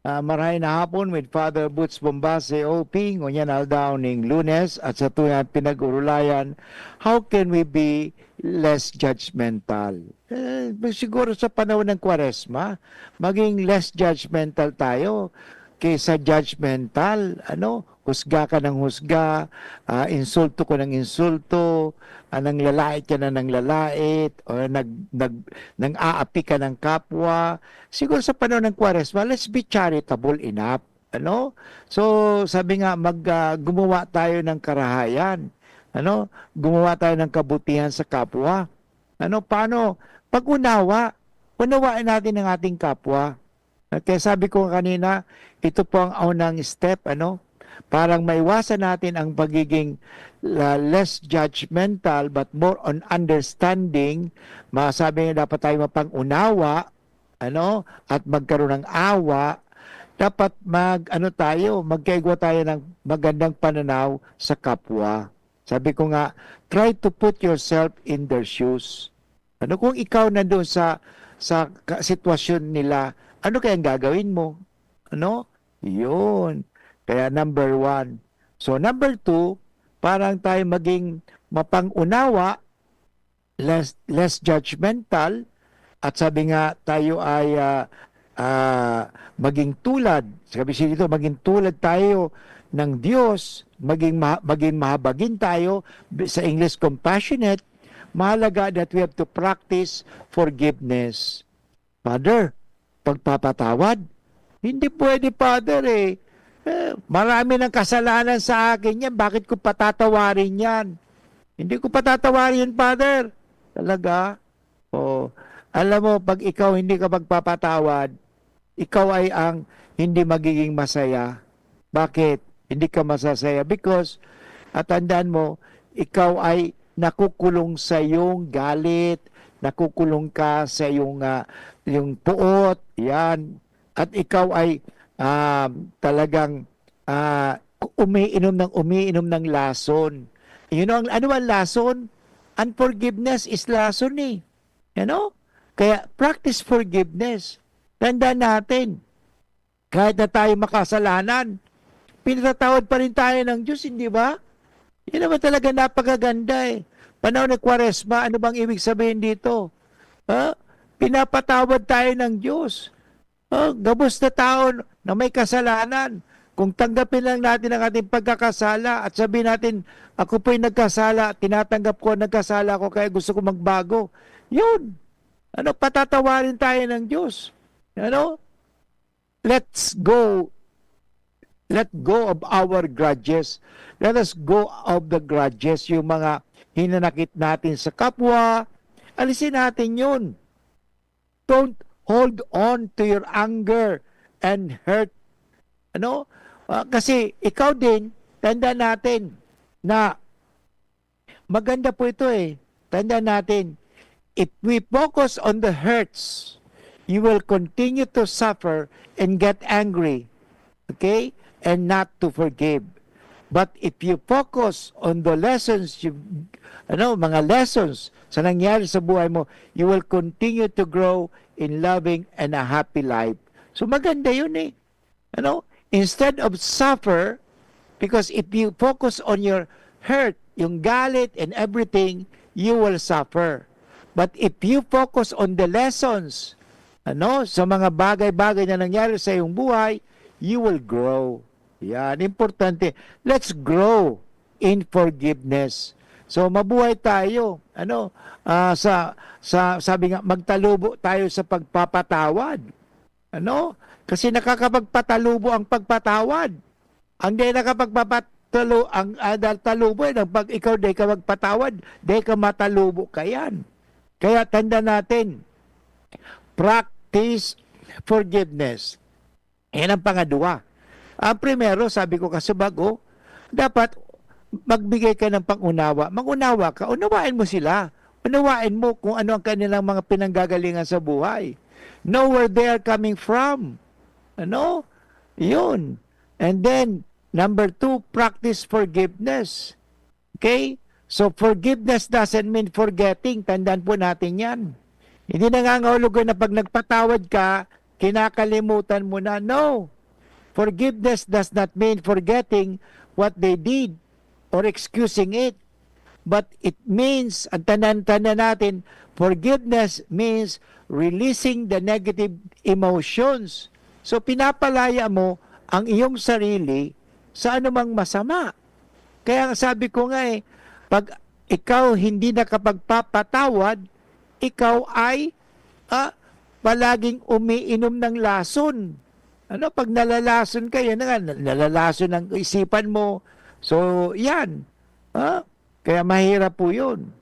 Ah, marahay na hapon with Father Boots Bombase, O P, ngunyan aldaw ning Lunes, at sa tunay pinag-urulayan, how can we be less judgmental? Eh, siguro sa panahon ng Kwaresma, maging less judgmental tayo kaysa judgmental, ano, husga ka ng husga, ah, insulto ko ng insulto, ah, nanglalait ka na ng lalait, o nag-, nag-, nang-aapi ka ng kapwa. Siguro sa panahon ng Kwaresma, let's be charitable enough. Ano? So, sabi nga, mag, ah, gumawa tayo ng karahayan. Ano? Gumawa tayo ng kabutihan sa kapwa. Ano? Paano? Pag-unawa. Unawain natin ang ating kapwa. Kaya sabi ko kanina, ito po ang unang step, ano? Parang maiwasan natin ang pagiging, ah, less judgmental but more on understanding. Masabi nga dapat tayo mapang-unawa, ano? At magkaroon ng awa. Dapat mag, ano tayo, magkaigwa tayo ng magandang pananaw sa kapwa. Sabi ko nga, try to put yourself in their shoes. Ano kung ikaw nandoon sa, sa ka-, sitwasyon nila, ano kaya ang gagawin mo? Ano? Yun. Kaya number one. So number two, parang tayo maging mapang-unawa, less, less judgmental, at sabi nga tayo ay, ah, ah, maging tulad. Sabi siya dito, maging tulad tayo ng Diyos, maging ma-, maging mahabagin tayo, bi-, sa English, compassionate. Mahalaga that we have to practice forgiveness. Father, pagpapatawad? Hindi pwede, Father, eh. Eh, marami ng kasalanan sa akin yan. Bakit ko patatawarin yan? Hindi ko patatawarin yan, Father. Talaga? Oh, alam mo, pag ikaw hindi ka magpapatawad, ikaw ay ang hindi magiging masaya. Bakit? Hindi ka masasaya because, at tandaan mo, ikaw ay nakukulong sa iyong galit, nakukulong ka sa iyong, ah, yung puot, yan. At ikaw ay, ah, talagang, ah, umiinom ng, umiinom ng lason. You know, ang, ano ang lason? Unforgiveness is lason eh. You know? Kaya practice forgiveness. Tandaan natin, kahit na tayo makasalanan, pinatawad pa rin tayo ng Diyos, hindi ba? Yan naman talaga napakaganda eh. Panahon ng Kwaresma, ano bang ibig sabihin dito? Ha? Pinapatawad tayo ng Diyos. Ah, gabos na tao na may kasalanan. Kung tanggapin lang natin ang ating pagkakasala at sabihin natin, "Ako po'y nagkasala, tinatanggap ko ang nagkasala ko, kaya gusto ko magbago." Yun. Ano, patatawarin tayo ng Diyos. Ano? Let's go. Let go of our grudges. Let us go of the grudges. Yung mga hinanakit natin sa kapwa, alisin natin yun. Don't hold on to your anger and hurt. Ano? Ah, kasi ikaw din, tanda natin na maganda po ito eh. Tanda natin, if we focus on the hurts, you will continue to suffer and get angry. Okay? And not to forgive. But if you focus on the lessons, you, ano, mga lessons sa nangyari sa buhay mo, you will continue to grow in loving and a happy life. So maganda yun eh. Ano? Instead of suffer, because if you focus on your hurt, yung galit and everything, you will suffer. But if you focus on the lessons, ano, sa mga bagay-bagay na nangyari sa iyong buhay, you will grow. Yan, importante. Let's grow in forgiveness. So mabuhay tayo, ano, ah, sa, sa, sabi nga, magtalubo tayo sa pagpapatawad. Ano? Kasi nakakapagpatalubo ang pagpatawad. Ang di nakapagpapatalo-, ang, ah, dahil talubo yan, ang pag ikaw di ka magpatawad, di ka matalubo ka yan. Kaya tanda natin, practice forgiveness. Yan ang pangadwa. Ang primero, sabi ko kasubago, dapat magbigay ka ng pangunawa. Mangunawa ka, unawain mo sila. Unawain mo kung ano ang kanilang mga pinanggagalingan sa buhay. Know where they are coming from. Ano? Yun. And then, number two, practice forgiveness. Okay? So, forgiveness doesn't mean forgetting. Tandaan po natin yan. Hindi nangangahulugan na pag nagpatawad ka, kinakalimutan mo na. No. Forgiveness does not mean forgetting what they did or excusing it. But it means, ang tanda-tanda natin, forgiveness means releasing the negative emotions. So, pinapalaya mo ang iyong sarili sa anumang masama. Kaya ang sabi ko nga eh, pag ikaw hindi nakapagpapatawad, ikaw ay, ah, palaging umiinom ng lason. Ano, pag nalalason ka, yan na nga, na-, nalalason ang isipan mo. So, yan. Ah, kaya mahirap po yun.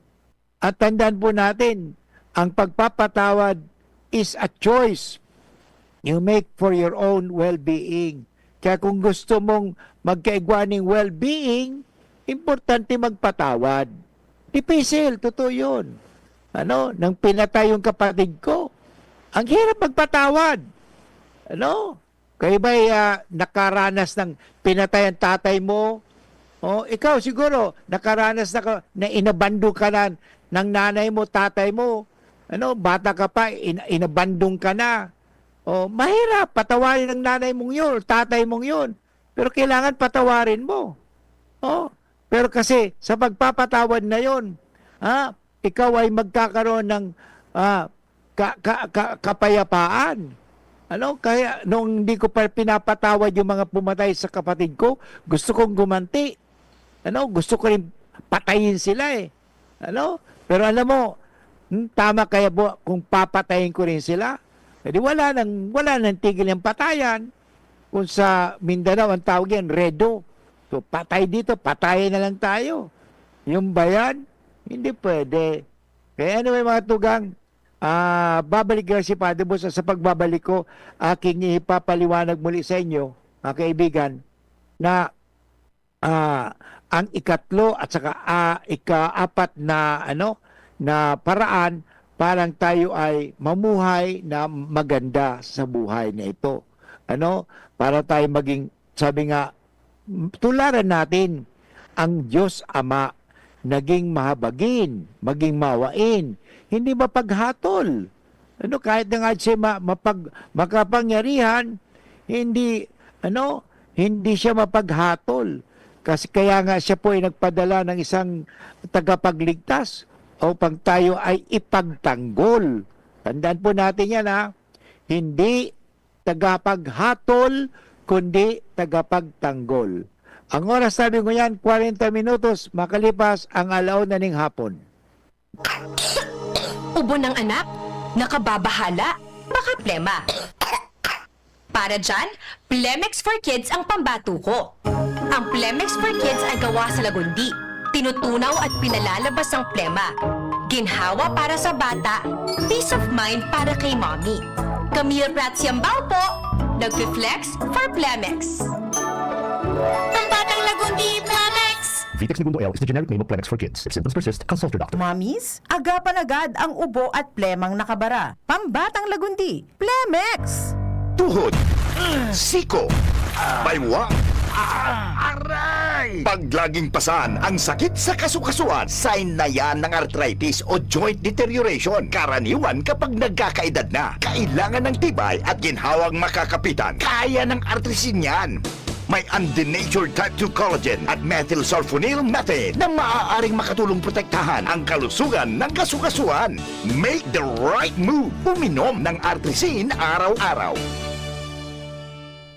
At tandaan po natin, ang pagpapatawad is a choice you make for your own well-being. Kaya kung gusto mong magkaigwa ning well-being, importante magpatawad. Dipisil, totoo yun. Ano, nang pinatay yung kapatid ko, ang hirap magpatawad. Ano? Kayo ba'y, ah, nakaranas ng pinatay ang tatay mo? O, ikaw siguro, nakaranas na ka, na inabandon ka na ng nanay mo, tatay mo. Ano, bata ka pa, in-, inabandon ka na. O, mahirap patawarin ang nanay mong yun, tatay mong yun. Pero kailangan patawarin mo. O, pero kasi sa pagpapatawad na yun, ha, ikaw ay magkakaroon ng, ah, ka-, ka-, ka-, kapayapaan. Ano? Kaya nung hindi ko pa pinapatawad yung mga pumatay sa kapatid ko, gusto kong gumanti. Ano? Gusto ko rin patayin sila eh. Ano? Pero alam mo, hmm, tama kaya po kung papatayin ko rin sila? Eh di wala nang, wala nang tigil yung patayan. Kung sa Mindanao, ang tawag yan, redo. So, patay dito, patayin na lang tayo. Yung ba yan? Hindi pwede. Kaya anyway, mga tugang, ah, babalik lang si Padre Bus. Sa pagbabalik ko, aking ipapaliwanag muli sa inyo, mga kaibigan, na, ah, ang ikatlo at saka, ah, ikaapat na, ano, na paraan para tayo ay mamuhay na maganda sa buhay na ito. Ano? Para tayo maging, sabi nga, tularan natin ang Diyos Ama, naging mahabagin, maging mawain, hindi mapaghatol. Ano, kahit na nga siya ma-, mapag-, makapangyarihan, hindi, ano, hindi siya mapaghatol. Kasi kaya nga siya po ay nagpadala ng isang tagapagligtas upang tayo ay ipagtanggol. Tandaan po natin yan, ha. Hindi tagapaghatol, kundi tagapagtanggol. Ang oras, sabi ko yan, kwarenta minutos makalipas ang alauna ning hapon. Ubo ng anak, nakababahala, baka plema. Para dyan, Plemex for Kids ang pambatuko. Ang Plemex for Kids ay gawa sa lagundi, tinutunaw at pinalalabas ang plema. Ginhawa para sa bata, peace of mind para kay mommy. Camille Prats Yambao po, nagfi-flex for Plemex. Pambatang Lagundi, Plemex! Vitex Negundo L is the generic name of Plemex for Kids. If symptoms persist, consult your doctor. Mommies, agapan agad ang ubo at plemang nakabara. Pambatang Lagundi, Plemex! Tuhod, siko, baywang, aray! Pag laging pasan ang sakit sa kasukasuan, sign na yan ng arthritis o joint deterioration. Karaniwan kapag nagkakaedad na, kailangan ng tibay at ginhawang makakapitan. Kaya ng artrisin yan. May undenatured type two collagen at methylsulfonyl methane na maaaring makatulong protektahan ang kalusugan ng kasukasuan. Make the right move. Uminom ng Artrisin araw-araw.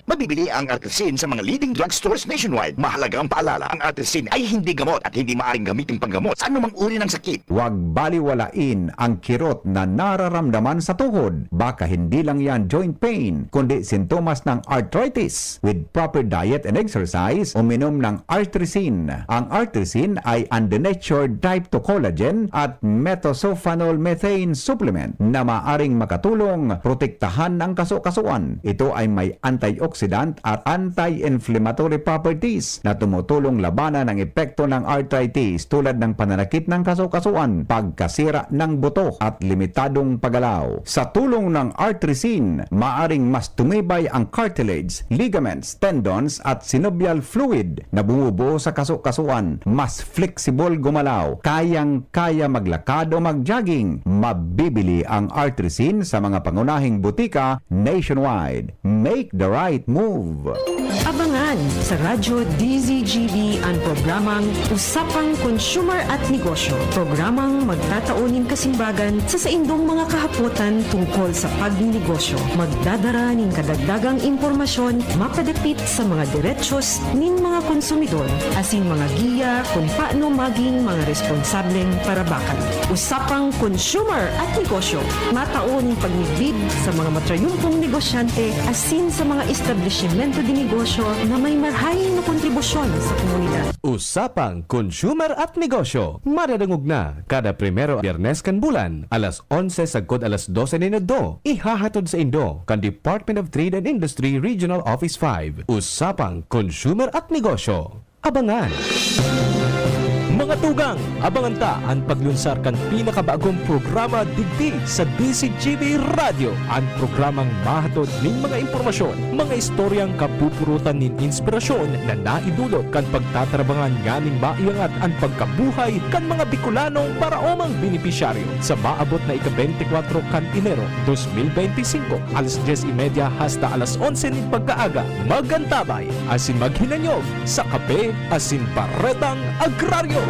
Mabibili ang Artrisin sa mga leading drugstores nationwide. Mahalagang paalala, ang Artrisin ay hindi gamot at hindi maaaring gamitin panggamot sa anumang uri ng sakit. Huwag baliwalain ang kirot na nararamdaman sa tuhod. Baka hindi lang yan joint pain, kundi sintomas ng arthritis. With proper diet and exercise, uminom ng Artrisin. Ang Artrisin ay undenatured type two collagen at methylsulfonyl methane supplement na maaring makatulong protektahan ang kasukasuan. Ito ay may antioxidant at anti-inflammatory properties na tumutulong labanan ang epekto ng arthritis tulad ng pananakit ng kasukasuan, pagkasira ng buto at limitadong paggalaw. Sa tulong ng Artrisin, maaring mas tumibay ang cartilage, ligaments, tendons at synovial fluid na bumubuo sa kasukasuan. Mas flexible gumalaw, kayang-kaya maglakad o mag-jogging. Mabibili ang Artrisin sa mga pangunahing butika nationwide. Make the right Move. Abangan sa Radyo D Z G B an programang Usapang Consumer at Negosyo. Programang magtatao nin kasimbagan sa saindong mga kahapotan tungkol sa pagnenegosyo. Magdadara nin kadagdagang impormasyon mapadapit sa mga derechos nin mga konsumidor, asin mga giya kun paano maging mga responsableng parabakan. Usapang Consumer at Negosyo. Matao nin pagmidbid sa mga matrayumpong negosyante asin sa mga establisimento de negosyo na may marahay na kontribusyon sa komunidad. Usapang Consumer at Negosyo, madadangog na kada primero Biyernes kan bulan, alas onse sagkod alas dose nin udto. Ihahatod saindo kan Department of Trade and Industry Regional Office five. Usapang Consumer at Negosyo. Abangan! Mga tugang, abangan ta an paglunsar kan pinakabagong programa digdi sa D Z G B Radyo, an programang mahatod nin mga impormasyon, mga istoryang kapupurutan nin inspirasyon na naidulot kan pagtatarabangan nganing maiangat an pagkabuhay kan mga Bicolanong paraomang benepisyaryo. Sa maabot na ika-beintikwatro kan Enero, dos mil beintisinko, alas dyes y media hasta alas onse nin pagkaaga, mag-antabay asin maghinanyog sa Kape asin Baretang Agraryo.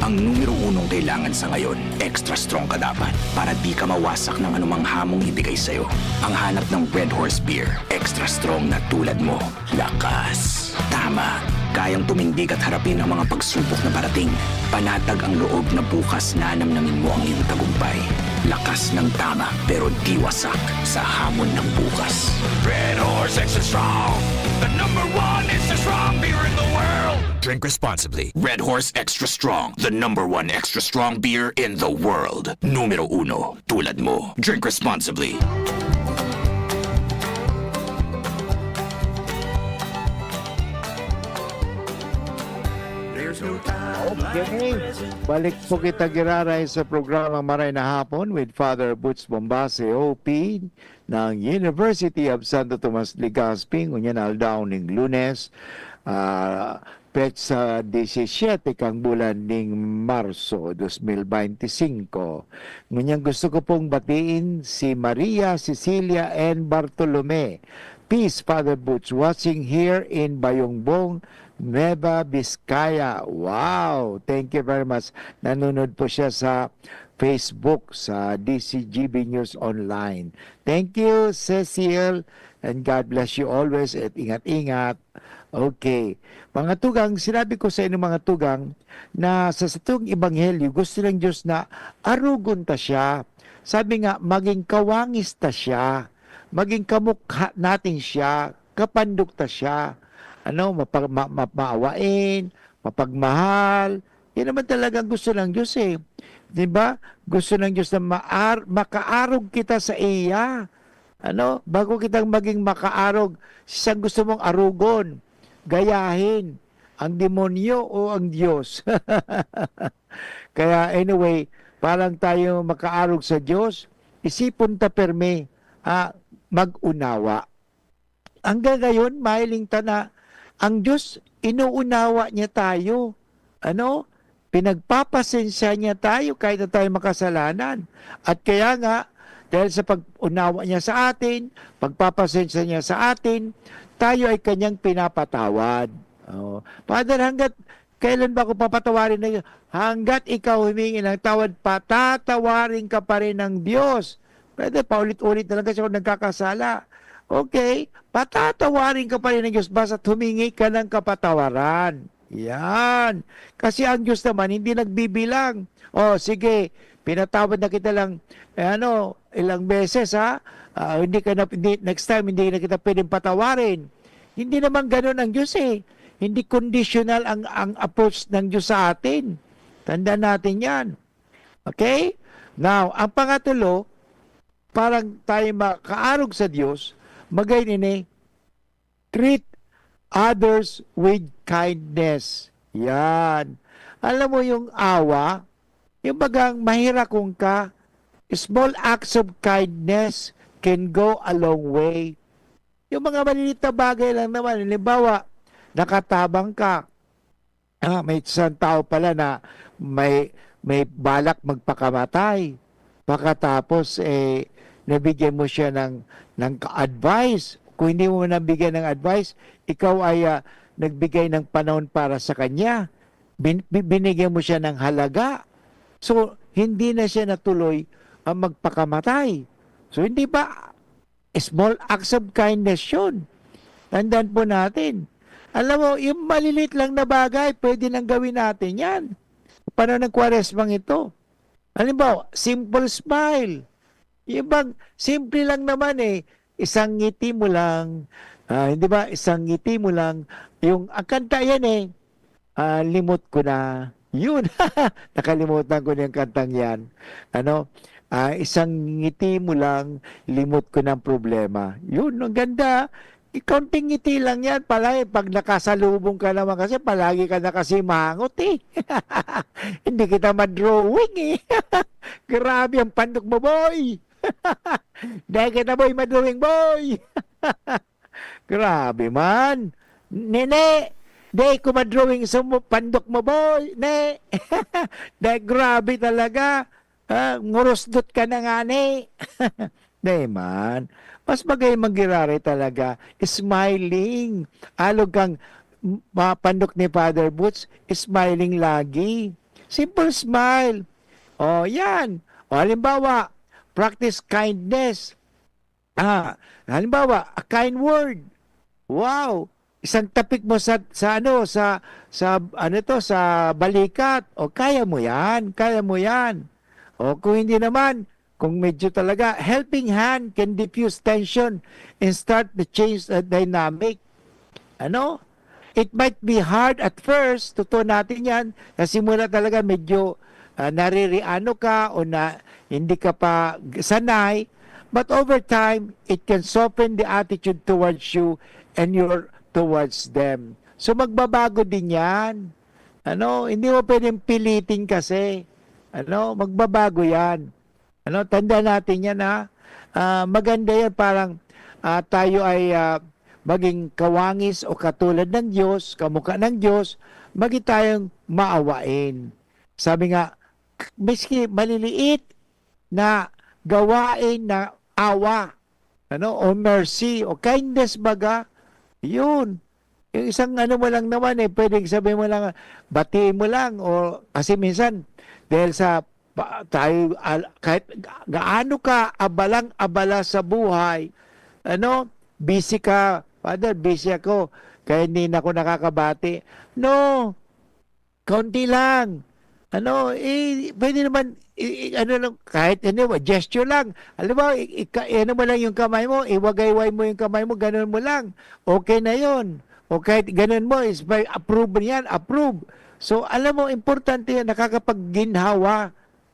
Ang numero unong kailangan sa ngayon, extra strong ka dapat para di ka mawasak ng anumang hamong ibigay sa'yo. Ang hanap ng Red Horse Beer, extra strong na tulad mo. Lakas. Tama. Kayang tumindig at harapin ang mga pagsubok na parating. Panatag ang loob na bukas nanamnamin mo ang iyong tagumpay. Lakas ng tama, pero di wasak sa hamon ng bukas. Red Horse Extra Strong, the number one extra strong beer in the world. Drink responsibly. Red Horse Extra Strong, the number one extra strong beer in the world. Numero uno, tulad mo. Drink responsibly. Okay. Balik po kita giraray sa programa Maray na Hapon with Father Butch Bombase, O P, ng University of Santo Tomas Legazpi, ngunyan aldaw ning Lunes, ah, petsa disisiete kang bulan ning Marso, dos mil beintisinko. Ngunyan gusto ko pong batiin si Maria Cecilia N. Bartolome. Peace, Father Butch. Watching here in Bayongbong, Nueva Vizcaya. Wow! Thank you very much. Nanonood po siya sa Facebook, sa D C G B News Online. Thank you, Cecil. And God bless you always. At ingat-ingat. Okay. Mga tugang, sinabi ko sa inyo mga tugang na sa satong ebanghelyo, gusto ng Diyos na arugon ta siya. Sabi nga, maging kawangis ta siya. Maging kamukha natin siya. Kapandok ta siya. Ano, mapa, ma, ma, maawain, mapagmahal. Yan naman talagang gusto ng Diyos eh. Di ba? Gusto ng Diyos na maar, makaarog kita sa iya. Ano? Bago kitang maging makaarog, siyang gusto mong arugon, gayahin, ang demonyo o ang Diyos. Kaya anyway, parang tayo makaarog sa Diyos, isipon ta permi, ah, mag-unawa. Hanggang ngayon, mahiling ta na ang Diyos, inuunawa niya tayo. Ano? Pinagpapasensya niya tayo kahit na tayo makasalanan. At kaya nga, dahil sa pag-unawa niya sa atin, pagpapasensya niya sa atin, tayo ay kanyang pinapatawad. Oh. Father, hanggat kailan ba ako papatawarin ng Diyos? Hanggat ikaw humingi ng tawad, patatawarin ka pa rin ng Diyos. Pwede, paulit-ulit na lang kasi ako nagkakasala. Okay, patatawarin ka pa rin ng Diyos basta humingi ka ng kapatawaran. Yan. Kasi ang Diyos naman hindi nagbibilang. O, sige, pinatawad na kita lang, eh, ano, ilang beses, ha? Ah, hindi ka na, hindi, next time, hindi na kita pwedeng patawarin. Hindi naman ganun ang Diyos eh. Hindi conditional ang, ang approach ng Diyos sa atin. Tandaan natin yan. Okay? Now, ang pangatulo, parang tayo makaarog sa Diyos, magay nini, treat others with kindness. Yan. Alam mo yung awa, yung bagang mahirakong ka, small acts of kindness can go a long way. Yung mga maliliit na bagay lang naman, halimbawa, nakatabang ka, ah, may isang tao pala na may, may balak magpakamatay. Pagkatapos, eh, nabigyan mo siya ng, ng advice. Kung hindi mo nabigyan ng advice, ikaw ay, ah, nagbigay ng panahon para sa kanya. Bin-, bi-, binigyan mo siya ng halaga. So, hindi na siya natuloy ang magpakamatay. So, hindi ba small acts of kindness yun? Tandaan po natin. Alam mo, yung maliliit lang na bagay, pwede nang gawin natin yan. Panahon ng Kwaresmang ito. Halimbawa, simple smile. Yung bang, simple lang naman eh. Isang ngiti mo lang. Ah, hindi ba? Isang ngiti mo lang. Yung, ang kanta yan eh. Ah, limot ko na. Yun. Nakalimutan ko na yung kantang yan. Ano? Ah, isang ngiti mo lang, limot ko ng problema. Yun, ang ganda. Kaunting ngiti lang yan. Palagi, pag nakasalubong ka naman kasi, palagi ka nakasimangot eh. Hindi kita madrawing eh. Grabe ang pandok mo, boy. Dahil kita, boy, madrawing, boy. Grabe man. Nene, dahil ko madrawing sa mo, pandok mo, boy. Ne. Dahil grabe talaga. Ah, ngurusdot ka na nga, ne. Dai man. Mas magay manggiraray talaga, smiling. Alog kang, ma-, pandok ni Father Boots, smiling lagi. Simple smile. O, yan. O, halimbawa, practice kindness. Ah, halimbawa, a kind word. Wow! Isang tapik mo sa, sa ano, sa, sa, ano to, sa balikat. O, kaya mo yan, kaya mo yan. O, kung hindi naman, kung medyo talaga, helping hand can diffuse tension and start the change, uh, dynamic. Ano? It might be hard at first, totoo natin yan, sa simula talaga medyo, ah, naririano ka o na hindi ka pa g-, sanay, but over time, it can soften the attitude towards you and your towards them. So, magbabago din yan. Ano? Hindi mo pwedeng pilitin kasi. Ano? Magbabago yan. Ano? Tandaan natin yan, ha? Ah, maganda yan, parang, ah, tayo ay, ah, maging kawangis o katulad ng Diyos, kamukha ng Diyos, maging tayong maawain. Sabi nga, miski maliliit na gawain na awa, ano, o mercy, o kindness baga, yun. Yung isang ano mo lang naman eh, pwedeng sabihin mo lang, batiin mo lang, o kasi minsan, dahil sa pa-, tayo, al-, kahit ga-, gaano ka abalang-abala sa buhay, ano, busy ka, "Father, busy ako, kaya hindi na ako nakakabati." No, kaunti lang. Ano, eh, pwede naman, i-, i-, ano lang, kahit ano, gesture lang. Alam mo, i-, ika-, ano mo lang yung kamay mo, iwagayway mo yung kamay mo, ganun mo lang. Okay na yon. O kahit ganun mo, is by approve mo yan, approve. So, alam mo, importante yan, nakakapagginhawa.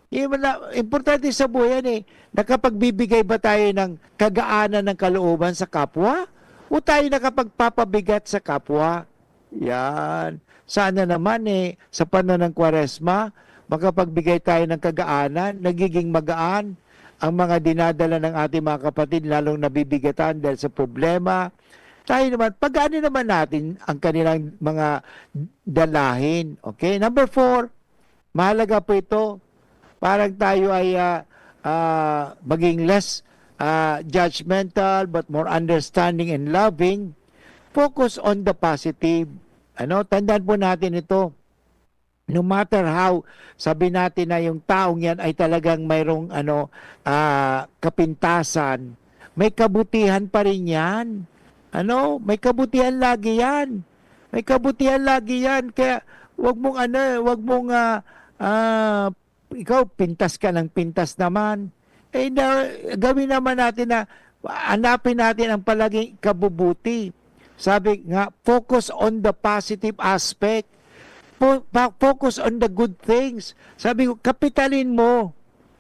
Yun man na, importante sa buhay yan eh. Nakapagbibigay ba tayo ng kagaanan ng kalooban sa kapwa? O tayo nakapagpapabigat sa kapwa? Yan. Sana naman eh, sa panahon ng Kwaresma, makapagbigay tayo ng kagaanan, nagiging magaan ang mga dinadala ng ating mga kapatid, lalong nabibigatan dahil sa problema. Tayo naman, pag-ano naman natin ang kanilang mga dalahin. Okay? Number four, mahalaga po ito. Parang tayo ay, ah, ah, maging less, ah, judgmental, but more understanding and loving. Focus on the positive. Ano, tandaan po natin ito. No matter how, sabi natin na yung taong yan ay talagang mayroong, ano, ah, kapintasan, may kabutihan pa rin yan. Ano, may kabutihan lagi yan. May kabutihan lagi yan. Kaya wag mong ano, wag mong, ah, ah, ikaw pintas ka ng pintas naman. Eh, na, gawin naman natin na hanapin natin ang palaging kabubuti. Sabi nga, "Focus on the positive aspect." Fo-, pa-, focus on the good things. Sabi ko, kapitalin mo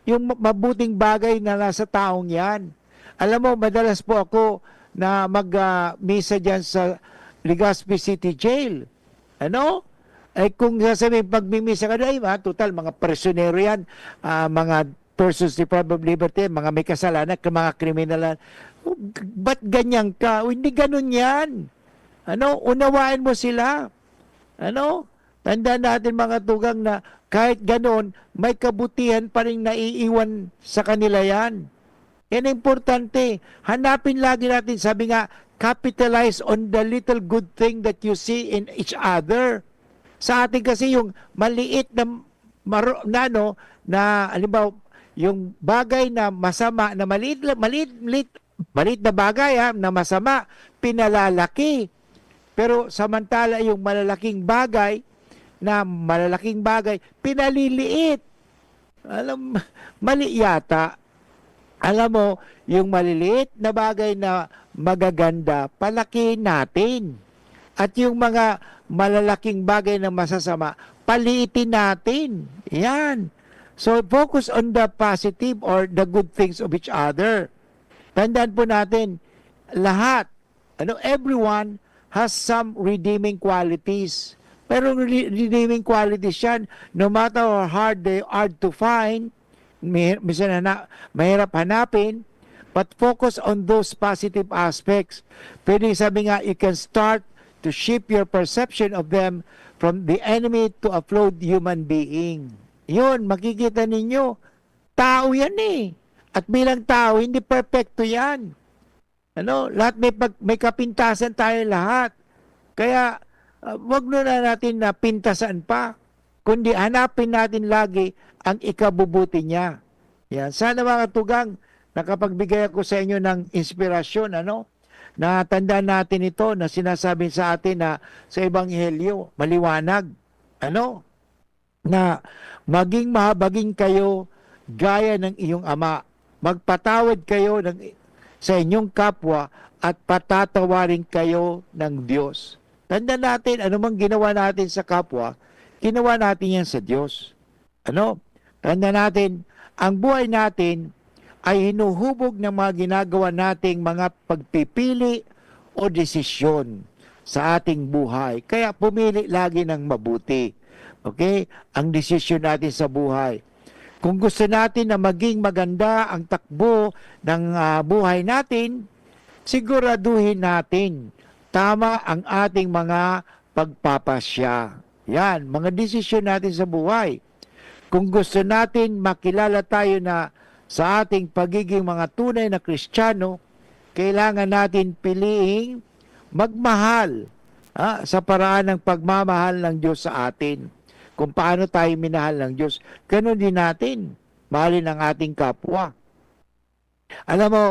yung ma-, mabuting bagay na nasa taong yan. Alam mo, madalas po ako na mag, ah, misa diyan sa Legazpi City Jail. Ano? Ay, kung sasabihin, pagmimisa ka doon, "Ay, ma, total, mga prisyonero yan, ah, mga persons deprived of liberty, mga may kasalanan, mga kriminal yan." Ba't ganyan ka? O, hindi ganun yan. Ano? Unawain mo sila. Ano? Tandaan natin, mga tugang, na kahit ganun, may kabutihan pa rin naiiwan sa kanila yan. Yan ang importante. Hanapin lagi natin, sabi nga, capitalize on the little good thing that you see in each other. Sa atin kasi yung maliit na maro-, na ano, na halimbawa, yung bagay na masama, na maliit, maliit, maliit, maliit na bagay ha, na masama, pinalalaki. Pero samantala yung malalaking bagay, na malalaking bagay, pinaliliit. Alam, mali yata. Alam mo, yung maliliit na bagay na magaganda, palaki natin. At yung mga malalaking bagay na masasama, paliitin natin. Yan. So, focus on the positive or the good things of each other. Tandaan po natin, lahat, ano, everyone has some redeeming qualities. Pero re-, redeeming qualities yan, no matter how hard they are to find, mi-, minsan na, mahirap hanapin, but focus on those positive aspects. Pwede sabi nga, you can start to shift your perception of them from the enemy to a flawed human being. Yun, makikita ninyo, tao yan eh. At bilang tao, hindi perpekto yan. Ano, lahat may pag-, may kapintasan tayo lahat. Kaya, ah, wag na natin na pintasan pa, kundi hanapin natin lagi ang ikabubuti niya. Yan. Sana, mga tugang, nakapagbigay ako sa inyo ng inspirasyon, ano? Natandaan natin ito na sinasabi sa atin na sa Ebanghelyo, maliwanag. Ano? Na maging mahabagin kayo gaya ng iyong Ama. Magpatawad kayo ng, sa inyong kapwa at patatawarin kayo ng Diyos. Tandaan natin, anumang ginawa natin sa kapwa, ginawa natin yan sa Diyos. Ano? Tandaan natin, ang buhay natin ay hinuhubog ng mga ginagawa nating mga pagpipili o desisyon sa ating buhay. Kaya pumili lagi ng mabuti. Okay? Ang desisyon natin sa buhay. Kung gusto natin na maging maganda ang takbo ng, ah, buhay natin, siguraduhin natin tama ang ating mga pagpapasya. Yan, mga desisyon natin sa buhay. Kung gusto natin makilala tayo na sa ating pagiging mga tunay na Kristiyano, kailangan natin piliing magmahal, ah, sa paraan ng pagmamahal ng Diyos sa atin. Kung paano tayo minahal ng Diyos, ganun din natin mahalin ang ating kapwa. Alam mo,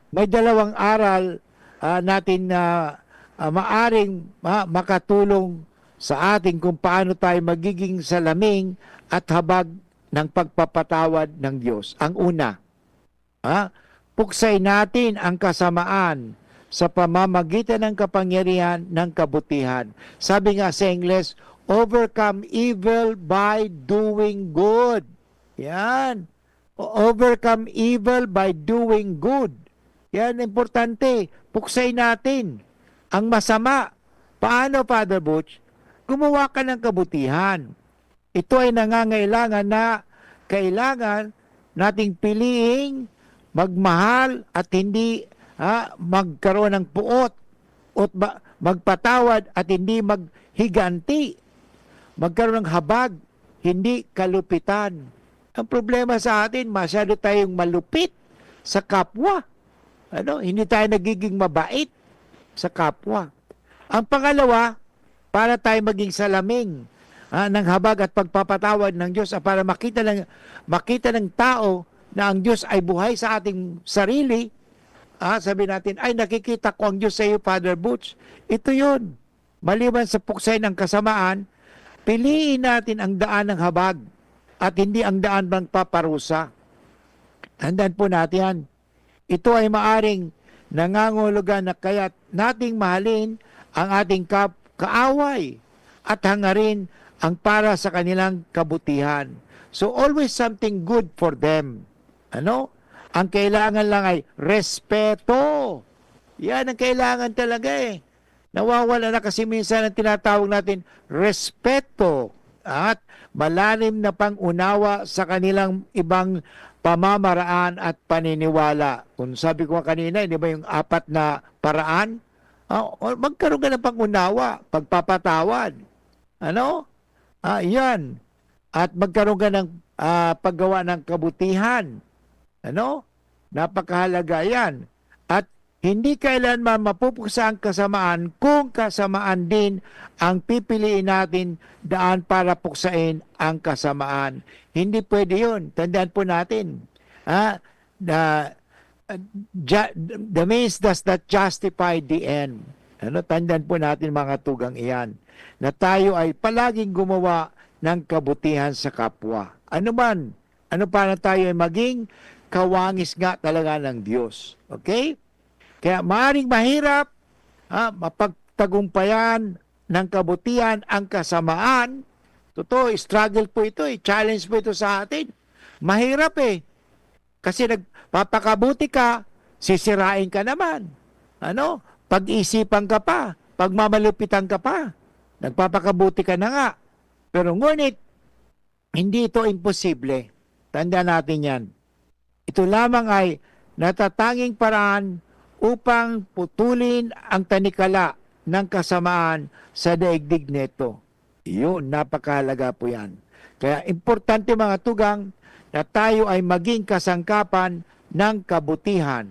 may dalawang aral, ah, natin na, ah, maaring ma-, makatulong sa atin kung paano tayo magiging salaming at habag ng pagpapatawad ng Diyos. Ang una, ha, puksay natin ang kasamaan sa pamamagitan ng kapangyarihan ng kabutihan. Sabi nga sa Ingles, "Overcome evil by doing good." Yan. O-, overcome evil by doing good. Yan, importante. Puksay natin ang masama. Paano, Father Butch? Gumawa ka ng kabutihan. Ito ay nangangailangan na kailangan nating piliing magmahal at hindi, ha, magkaroon ng puot, at ba-, magpatawad at hindi maghiganti, magkaroon ng habag, hindi kalupitan. Ang problema sa atin, masyado tayong malupit sa kapwa. Ano, hindi tayo nagiging mabait sa kapwa. Ang pangalawa, para tayo maging salaming, ah, ng habag at pagpapatawad ng Diyos, ah, para makita ng, makita ng tao na ang Diyos ay buhay sa ating sarili, ah, sabi natin, "Ay, nakikita ko ang Diyos sa iyo, Father Butch." Ito yun. Maliban sa puksay ng kasamaan, piliin natin ang daan ng habag at hindi ang daan ng paparusa. Tandaan po natin yan. Ito ay maaring nangangahulugan na kaya nating mahalin ang ating kap-, kaaway at hangarin ang para sa kanilang kabutihan. So, always something good for them. Ano? Ang kailangan lang ay respeto. Yan ang kailangan talaga eh. Nawawala na kasi minsan ang tinatawag natin respeto at malalim na pang-unawa sa kanilang ibang pamamaraan at paniniwala. Kung sabi ko kanina, di ba yung apat na paraan? Ah, o magkaroon ka ng pang-unawa, pagpapatawad. Ano? Ah, yan. At magkaroon ka ng, ah, paggawa ng kabutihan. Ano? Napakahalaga yan. At hindi kailanman mapupuksa ang kasamaan kung kasamaan din ang pipiliin natin daan para puksain ang kasamaan. Hindi pwede yun. Tandaan po natin. Ha? The, ju- the means does not justify the end. Ano? Tandaan po natin mga tugang iyan, na tayo ay palaging gumawa ng kabutihan sa kapwa. Ano man, ano pa na tayo ay maging kawangis nga talaga ng Diyos. Okay? Kaya maaring mahirap, ha, mapagtagumpayan ng kabutihan ang kasamaan. Totoo, struggle po ito eh. Challenge po ito sa atin. Mahirap eh. Kasi nagpapakabuti ka, sisirain ka naman. Ano? Pag-isipan ka pa, pagmamalupitan ka pa. Nagpapakabuti ka na nga. Pero ngunit, hindi ito imposible. Tandaan natin yan. Ito lamang ay natatanging paraan upang putulin ang tanikala ng kasamaan sa daigdig neto. Iyon, napakahalaga po yan. Kaya importante mga tugang na tayo ay maging kasangkapan ng kabutihan,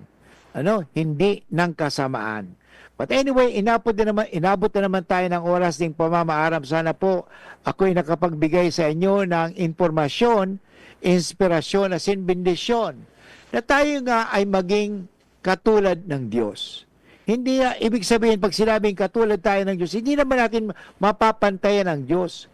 ano, hindi ng kasamaan. But anyway, inabot na naman, inabot na naman tayo ng oras ding pamamaaram. Sana po ako'y nakapagbigay sa inyo ng impormasyon, inspirasyon, asin bendisyon na tayo nga ay maging katulad ng Diyos. Hindi na, ibig sabihin, pag sinabing katulad tayo ng Diyos, hindi naman natin mapapantayan ang Diyos.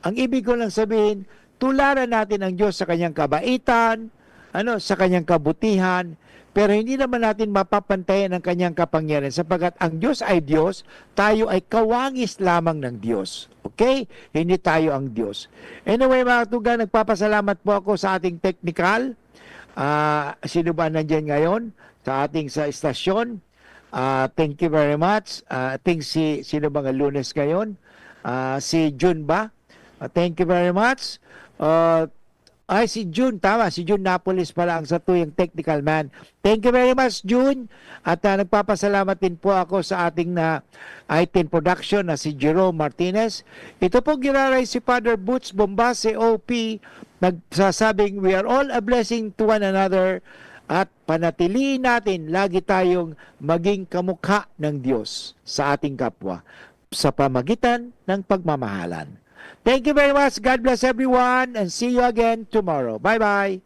Ang ibig ko lang sabihin, tularan natin ang Diyos sa kanyang kabaitan, ano, sa kanyang kabutihan, pero hindi naman natin mapapantayan ang kanyang kapangyarihan sapagkat ang Diyos ay Diyos, tayo ay kawangis lamang ng Diyos. Okay? Hindi tayo ang Diyos. Anyway, mga tugang, nagpapasalamat po ako sa ating technical. Ah, sino ba nandyan ngayon sa ating sa estasyon? Ah, thank you very much. Ah, I think si, sino ba nga Lunes ngayon? Ah, si June ba? Ah, thank you very much. Ah, ay, si June, tama. Si June Napoles pala ang satuyang technical man. Thank you very much, June. At ah, nagpapasalamat din po ako sa ating na I T production na si Jerome Martinez. Ito pong giraray si Father Boots Bombase, O P, nagsasabing, "We are all a blessing to one another," at panatilihin natin lagi tayong maging kamukha ng Diyos sa ating kapwa sa pamagitan ng pagmamahalan. Thank you very much. God bless everyone and see you again tomorrow. Bye-bye!